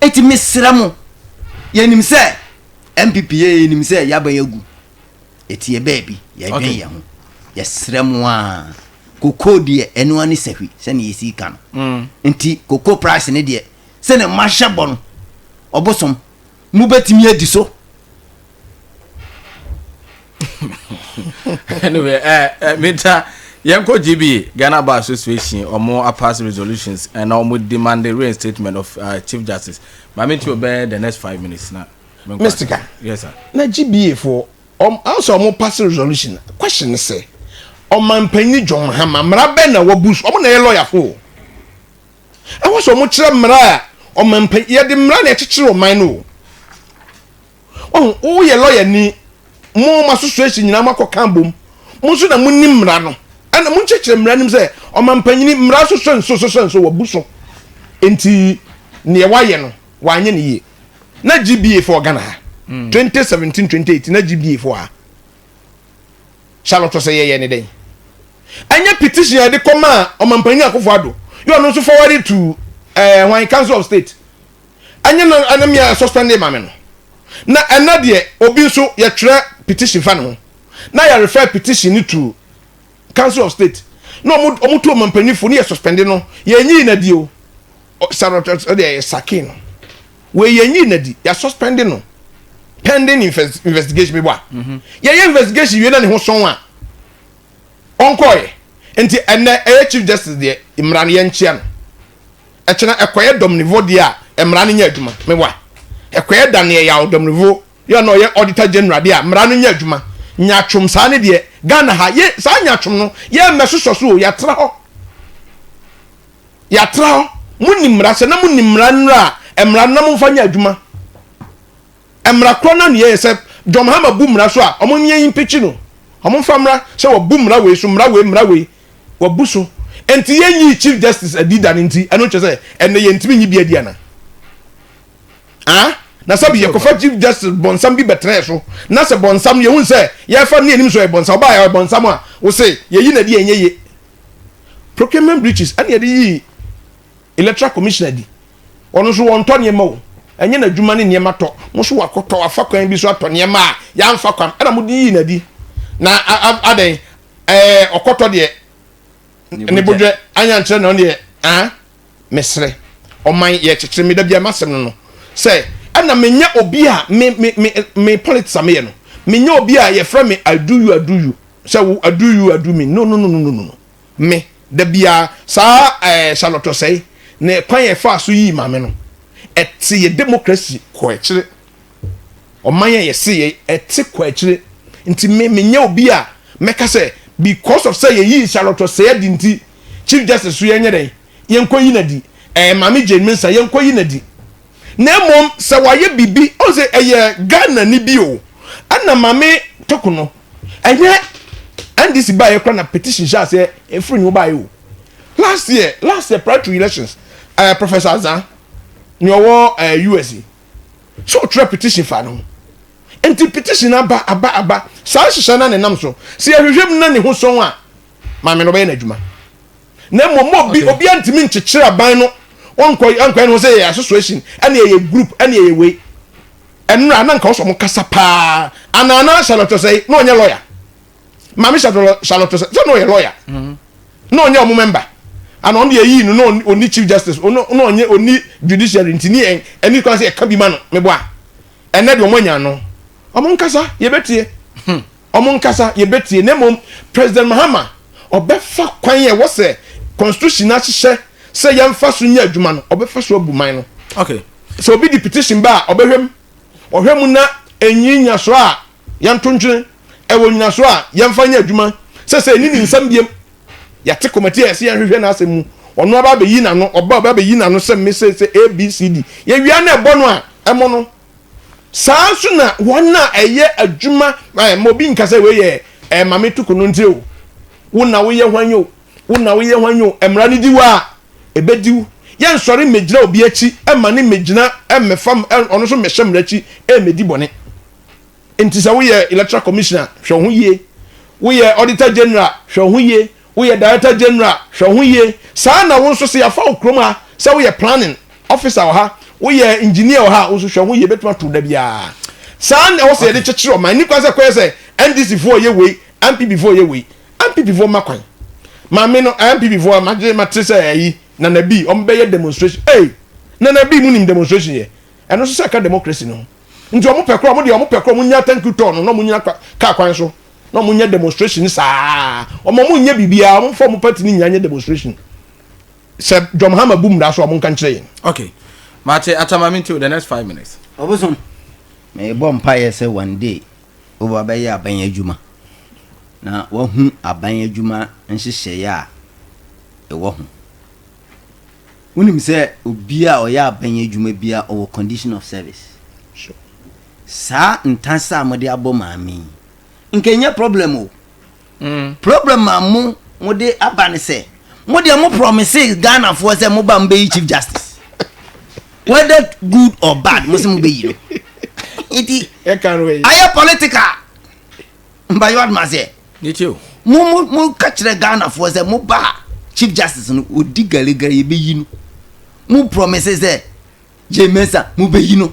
Eti mesrɛ mo, yɛnim sɛ NPP yɛ yɛnim sɛ yaba yɛgu eti yɛ baabi yɛdwen yɛn ho. Yɛsrɛ mo a koko deɛ ɛno ani sahwi sɛne yɛsi ka no nti koko price ne deɛ sɛne mahyɛ bɔ no ɔbosom mobɛtumi adi so. Anyway, Minta, yɛnkɔ GBA, Ghana Bar Association, ɔmo apass resolutions and ɔmo demand the reinstatement of Chief Justice. Maame nti obɛ the next 5 minutes na. Mr. Ka. Yes, sir. Na GBA for also ɔmo pass resolution question sɛ ɔmanpanyin John Mahama mmara bɛn na wabu so? Ɔmo na yɛ lawyer fo ɛwɔ sɛ ɔmo kyerɛ mmara a ɔmanpanyin yɛde mmara na ɛkyekyere ɔman no o. Ɔho woyɛ lawyer ni. mo mo association nyinaa mo akɔ kan bom, mo nso na mo nim mmara no, ɛna mo nkyerɛkyerɛ mmara nim sɛ ɔmampanyini mmara so so nso so so nso wabu so, nti neɛ wayɛ no wanyɛ ne yie. Na GBA fo Ghana ha 2017 2018 na GBA fo ha, Charlotte sɛ yɛyɛ ne dɛn? Ɛnyɛ petition a yɛde kɔma ɔmampanyin Akufo Addo yɛ, ɔno nso forward to hwan, Council of State, ɛnyɛ no ɛna mia suspend maame no. Na ɛna deɛ obi nso yɛtwerɛ petition fa ne ho na yɛ refer petition ni to Council of State na ɔmo to ɔmampanyinfo ne yɛ suspend no. Yɛnyi na di o, Charlotte ɛdeɛ yɛ sake no wei, yɛnyi na di, yɛ suspend no pending investigation bi bɔ a yɛyɛ investigation wie na ne ho sɔn a ɔnkɔɔyɛ. Nti ɛnɛ ɛyɛ Chief Justice deɛ, mmara no yɛnkyia no. Ɛkyɛnɛ ɛkɔyɛ Domelevo deɛ a, mmara no nyɛ adwuma meboa. Ɛkɔyɛ Daniel Yaw Domelevo yɛ na ɔyɛ Auditor General deɛ a, mmara no nyɛ adwuma. Nyatwom saa ne deɛ Ghana ha yɛ saa nyatwom no yɛ mmɛsosɔ so o. Yɛatra hɔ, yɛatra hɔ. Mo ni mmara sɛ na mo ni mmara nnura a, mmara no na mo nfa nyɛ adwuma. Mmara korɔ na neɛ yɛ sɛ John Mahama bu mmara so a, ɔmo nyɛ impeach no. Ɔmo nfa mmara sɛ wɔbu mmara wei so, mmara wei, mmara wei wɔbu so. Nti yɛnyi Chief Justice adi da no, nti ɛno kyerɛ sɛ ɛnɛ yɛntumi nyi bi adi ana? Ah, na sɛbi yɛkɔfa Chief Justice bɔnsam bi bɛtena so na sɛ bɔnsam no yɛhu sɛ yɛfa ne anim so yɛ bɔnsam, ɔbaa yɛ bɔnsam a, wose yɛyi na di, ɛnyɛ ye. Procurement breaches ɛne yɛde yi Electoral Commissioner di. Ɔno nso wɔntɔ nneɛma o, ɛnyɛ n'adwuma ne nneɛma tɔ. Mo nso wakɔtɔ, wafa kwan bi so atɔ nneɛma a yɛamfa kwan ɛna mo de yi n'adi na adɛn? Ɔkɔtɔ deɛ ne bodwɛ anya nkyerɛ na ɔno deɛ. Ah, mesrɛ ɔman yɛ kyekyere me da bia masɛm no sɛ ɛna menyɛ obi a me politics a meyɛ no, menyɛ obi a yɛfrɛ me "I do you, I do you" sɛ wo "I do you, I do me". No, no, no, no, no, no. Me da bia saa Charlotte Osei ne kwan yɛ fa so yii maame no, ɛte yɛ democracy kɔ akyire. Ɔman yɛ yɛse yɛ ɛte kɔ akyire. Nti me menyɛ obi a mɛka sɛ because of sɛ yɛyii Charlotte Osei adi nti Chief Justice so yɛnyɛ dɛn, yɛnkɔ yi na di Maame Jane Mensa, yɛnkɔ yi na di. Na mmom sɛ wayɛ biribi ɔn sɛ ɛyɛ Ghana ni bi o, ɛna Maame Toko no ɛnyɛ NDC baayɛ kora na petition hyɛ aseɛ efiri ne ho baayɛ o. Last year prior to elections, Professor Azan nea ɔwɔ US yi so ɔtwerɛ petition fa ne ho. Nti petition aba aba aba saa nhyehyɛ na ne nam so sɛ yɛhwehwɛ mu na ne ho sɔn a, maame no ɔbɛyɛ n'adwuma. Na mmom obi obi antumi nkyekyere aban no, wɔnkɔ nkɔ ɛne ho sɛ yɛyɛ association ɛne yɛyɛ group ɛne yɛyɛ wei. Ɛnura na nka ɔsɔ mo kasa paa anaana Charlotte sɛ na ɔnyɛ lawyer. Maame Charlotte sɛ na ɔyɛ lawyer na ɔnyɛ ɔmo member ana? Ɔno deɛ yii no na ɔni Chief Justice, ɔno na ɔnyɛ ɔni judiciary, nti ni yɛn ɛni kwan sɛ yɛka bi ma no meboa. Ɛnɛ deɛ ɔmo anya no, ɔmo nkasa yɛbɛtie, ɔmo nkasa yɛbɛtie. Na mmom President Mahama ɔbɛfa kwan yɛ wɔ sɛ constitution ahyehyɛ sɛ yɛmfa so nyɛ adwuma no, ɔbɛfa so abu man no. Sɛ obi di petition ba a, ɔbɛhwɛ mu, ɔhwɛ mu na enyi nyaso a yɛnto ntwene, ɛwɔ nyinaso a yɛmfa nyɛ adwuma. Sɛ ɛni ne nsɛm biem, yɛate committee a yɛsɛ yɛnhwehwɛ n'asɛm mu, ɔno aba abɛyi n'ano, ɔba ɔba abɛyi n'ano sɛ me sɛ ABCD yɛwia na ɛbɔ no a ɛmɔ no saa nso. Na wɔn a ɛyɛ adwuma ma obi nka sɛ wei yɛ maame tuku no nti o, wo na woyɛ hwan o, wo na woyɛ hwan o, mmara no di wa a ebediw. Yɛnsɔre mmegyina obi akyi ɛma ne mmegyina ɛmmɛfa ɔno nso mmɛhyɛ mmara akyi ɛmmɛdi bɔne. Nti sɛ woyɛ Electoral Commissioner, hwɛ wo ho yie. Woyɛ Auditor General, hwɛ wo ho yie. Woyɛ Director General, hwɛ wo ho yie. Saa na wo nso sɛ yɛafa wo kurom ha sɛ woyɛ planning officer wɔ ha, woyɛ engineer wɔ ha, wo nso hwɛ wo ho yie, bɛtumi ato da biara. Saa na ɛwɔ sɛ yɛde kyekyere ɔman ni kwan sɛ kɔyɛ sɛ NDC foɔ yɛ wei, NPP foɔ yɛ wei. NPP foɔ ma kwan maame no, NPP foɔ magye mate sɛ ɛyi Nana bi ɔmo bɛyɛ demonstration. Ee, Nana bi mu nim demonstration yɛ, ɛno nso sɛ ɛka democracy no ho. Nti ɔmo pɛ korɔ, ɔmo deɛ ɔmo pɛ korɔ, ɔmo nya thank you tour no na ɔmo nyina kaa kwan so na ɔmo nyɛ demonstration saa. Ɔmo nyɛ biribiara, ɔmo fa ɔmo party ni nyinaa nyɛ demonstration. Sɛ John Mahama bu mmara so a, ɔmo nka nkyerɛ yɛn. Okay, mate. Atama me the next 5 minutes. Ɔbosom, mebɔ mpaeɛ sɛ one day wobɛ bɛyɛ aban adwuma na wahu aban adwuma nhyehyɛeɛ a ɛwɔ ho. Wonim sɛ obi a ɔyɛ aban adwuma bi a ɔwɔ condition of service. Saa ntasa a mode abɔ maame yi. Nka ɛnyɛ problem o. Problem a mo mo de aba ne sɛ mo deɛ mo promise Ghanafoɔ sɛ mo ba mo bɛyi chief justice whether good or bad mo sɛ mo bɛyi no nti ayɛ political mbayɛ wadoma sɛ mo mo mo ka kyerɛ Ghanafoɔ sɛ mo ba chief justice no odi garegare yɛbɛyi no mo promise sɛ Jay Mensah mo bɛyi no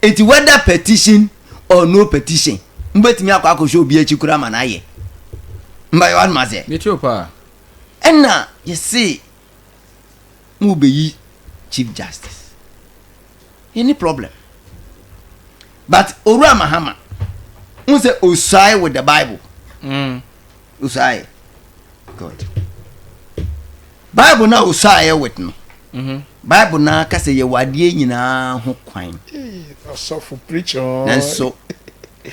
nti whether petition or no petition mo bɛtumi akɔ akɔhwɛ obi akyi koraa ma no ayɛ mbayɛ wadoma sɛ ɛna yɛse mo bɛyi chief justice any problem but Owura Mahama n sɛ osuae with the Bible osuae good Bible na osuae with no Bible na ka sɛ yɛwɔ adeɛ nyinaa ho kwan ɔsɔfo preach on nanso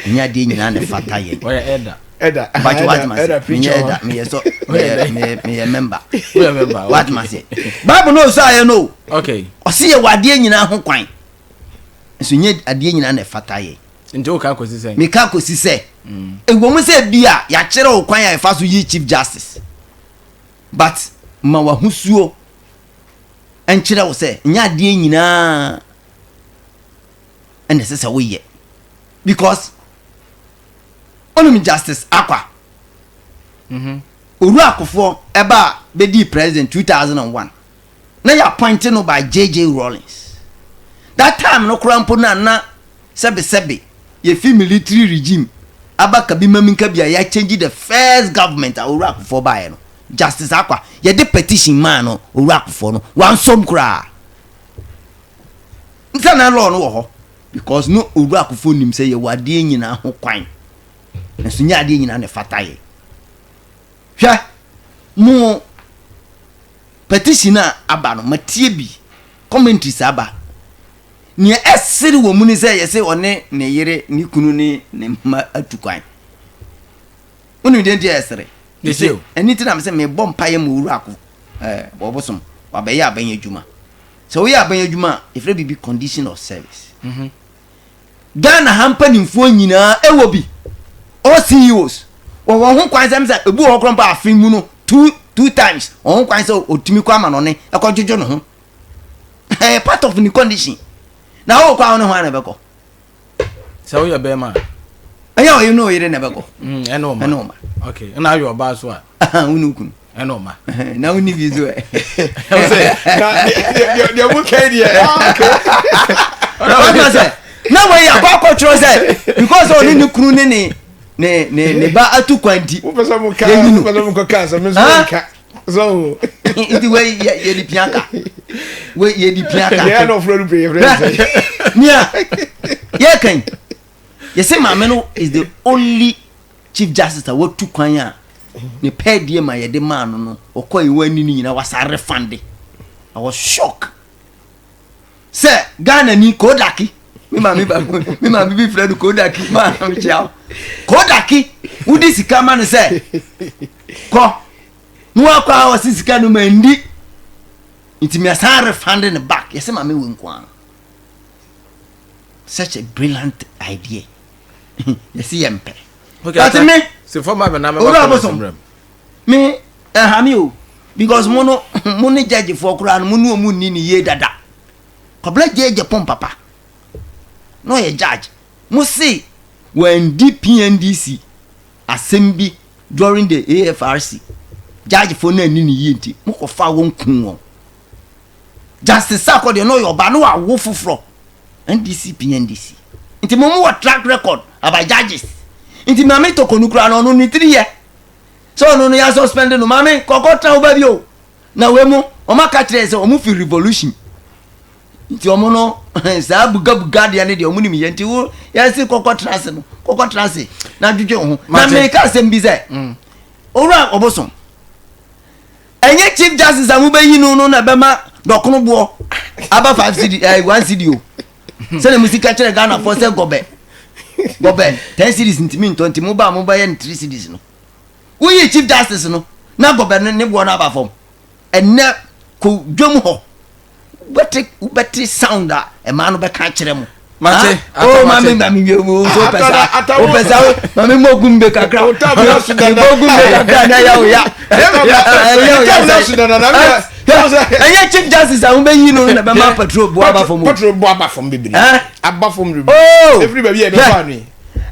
nyɛ adeɛ nyinaa na ɛfata yɛn. Ɔyɛ elder. Elder. Mpakyɛ wate ma Elder se preach menyɛ on elder meyɛ sɔ meyɛ meyɛ meyɛ member. Woyɛ member. Okay. Wate ma se Bible na osuaeɛ no o. Okay. Ɔse yɛwɔ adeɛ nyinaa ho kwan nso nyɛ adeɛ nyinaa na ɛfata yɛn. Nti woka kɔsi sɛn? Meka kɔsi sɛ ɛwɔ mu sɛ bi a yɛakyerɛ wo kwan a yɛfa so yi chief justice but ma w'ahosuo nkyerɛ wo sɛ nyɛ adeɛ nyinaa ɛna ɛsɛ sɛ woyɛ because onim Justice Akwa Owura Akofoɔ ɛba a bɛdii president 2001 na yɛ appoint no by JJ Rawlings that time no koraa mpo no a na sɛbesɛbe yɛfi military regime aba kabi maminka bi a yɛ change the first government a Owura Akofoɔ baeɛ no Justice Akwa yɛde petition maa no Owura Akofoɔ no wansɔm koraa sɛ na law no wɔ hɔ because no Owura Akofoɔ nim sɛ yɛwɔ adeɛ nyinaa ho kwan nso nyɛ adeɛ nyinaa na ɛfata yɛ hwɛ mo petition a aba no matie bi commentaries aba nea ɛsere wɔ mu ne sɛ yɛsɛ ɔne ne yere ne kunu ne ne mma atu kwan wonim deɛ nti a ɛsere ɛne nti na mesɛ mebɔ mpaeɛ ma Owura Ako ɛɛ wɔbosom wabɛyɛ aban adwuma sɛ woyɛ aban adwuma a yɛfrɛ biribi condition of service Ghana ha mpanimfoɔ nyinaa ɛwɔ bi all CEOs wɔwɔ ho kwan sɛ sɛ ebi wɔ hɔ koraa mpo afe mu no two times wɔn ho kwan sɛ otumi kɔ ama n'ɔne ɛkɔ dwodwo ne ho ɛyɛ part of ne condition na wɔwɔ kɔ a wɔne ho ana ɛbɛkɔ. Sɛ woyɛ bɛrima a. Ɛnyɛ ɔyere ne ɔyere na ɛbɛkɔ. Ɛne ɔma. Ɛne ɔma. Okay, ɛna ayɛ ɔbaa so a. Wo ne okunu. Ɛne ɔma. Na wo ni bi so ɛ. Deɛ mo kɛn deɛ. Wọ́n sɛ na wei akɔ akɔtwerɛ sɛ because ɔne ne kunu ne ne ne ne ne ba atu kwan ti. Wopɛ sɛ mo ka wopɛ sɛ mo kɔ ka asɛm nso nka. So. Nti wei yɛ yɛ di pia ka. Wei yɛ di pia ka. Yɛ na ɔfrɛ no pɛ yɛ frɛ no sɛ. Nia yɛ kan yɛsɛ maame no is the only chief justice a watu kwan a ne pɛɛdeɛ ma yɛde maa no no ɔkɔ yi wɔn ani no nyinaa wasa refande. I was shocked sɛ Ghana ni Kodaki me maame baako me maame bi frɛ no Kodaki maa mi kyia o Kodaki wodi sika ma no sɛ kɔ na wakɔ a ɔsi sika no ma ndi nti mi asan refande ne back yɛsɛ maame wɔ nko ara such a brilliant idea yɛsi yɛ mpɛ but me Owura Abosom me ɛha mi o because mo no mo ne judge foɔ koraa no mo ne ɔmo nni ne yie dada Kwabena gyegye pɔn papa na ɔyɛ judge mo se wɔndi PNDC asɛm bi during the AFRC judge foɔ no anni ne yie nti mo kɔ fa wɔn kun wɔn Justice Sarko deɛ na ɔyɛ ɔbaa na wawo foforɔ NDC PNDC nti mo mo wɔ track record about judges nti maame Tokonu koraa no ɔno ne tiri yɛ sɛ ɔno no yɛ suspend no maame kɔkɔ tena wo baabi o na wei mo wɔn aka kyerɛ sɛ wɔn fi revolution nti wɔn no saa bugabuga deɛ ne deɛ wɔn nim yɛ nti wo yɛsi kɔkɔ tena ase no kɔkɔ tena ase na dwedwe ho na meka asɛm bi sɛ Owura Ɔbosom ɛnyɛ chief justice a mobɛyi no no na ɛbɛma dɔkono boɔ aba 5 cedi 1 cedi o sɛdeɛ mo sika kyerɛ Ghanafoɔ sɛ gɔbɛ gɔbɛ 10 cedis ntumi ntɔ nti mo ba a mobɛyɛ no 3 cedis no woyi chief justice no na gɔbɛ no ne boɔ no aba fam ɛnɛ kɔ dwam hɔ wobɛte wobɛte sound a ɛmaa no bɛka kyerɛ mo. Mate. O maame maame wie wo nso pɛ sa o pɛ sa maame mo gun be kakra mo gun be kakra na ya o ya ɛyɛ o ya sɛ ɛyɛ chief justice a wɔn bɛ yi no na bɛ ma petrol bu aba fam o petrol bu aba fam bebree aba fam bebree efiri baabi a ɛbɛ fa ano yi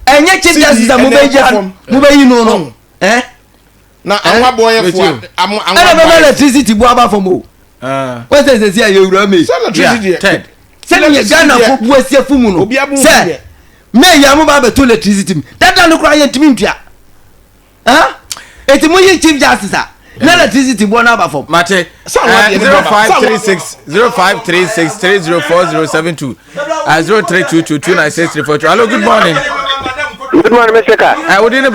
ɛnyɛ chief justice a mo bɛ yi mo bɛ yi no no ɛ na anwa bɔ yɛ fo anwa ɛna bɛ ma electricity bu aba fam o wọ́n sɛ sɛ si a yɛ wura mi. Sɛ electricity deɛ sɛdeɛ Ghana fo bu asi afu mu no sɛ May yɛ mo ba abɛto electricity mu dada no koraa yɛntumi ntua eti mo yi chief justice a na electricity boɔ no aba fam. Mate 0536 0536 304072 0322 296 342. Hello, good morning. Good morning, Mr. Ka. Wodi ne.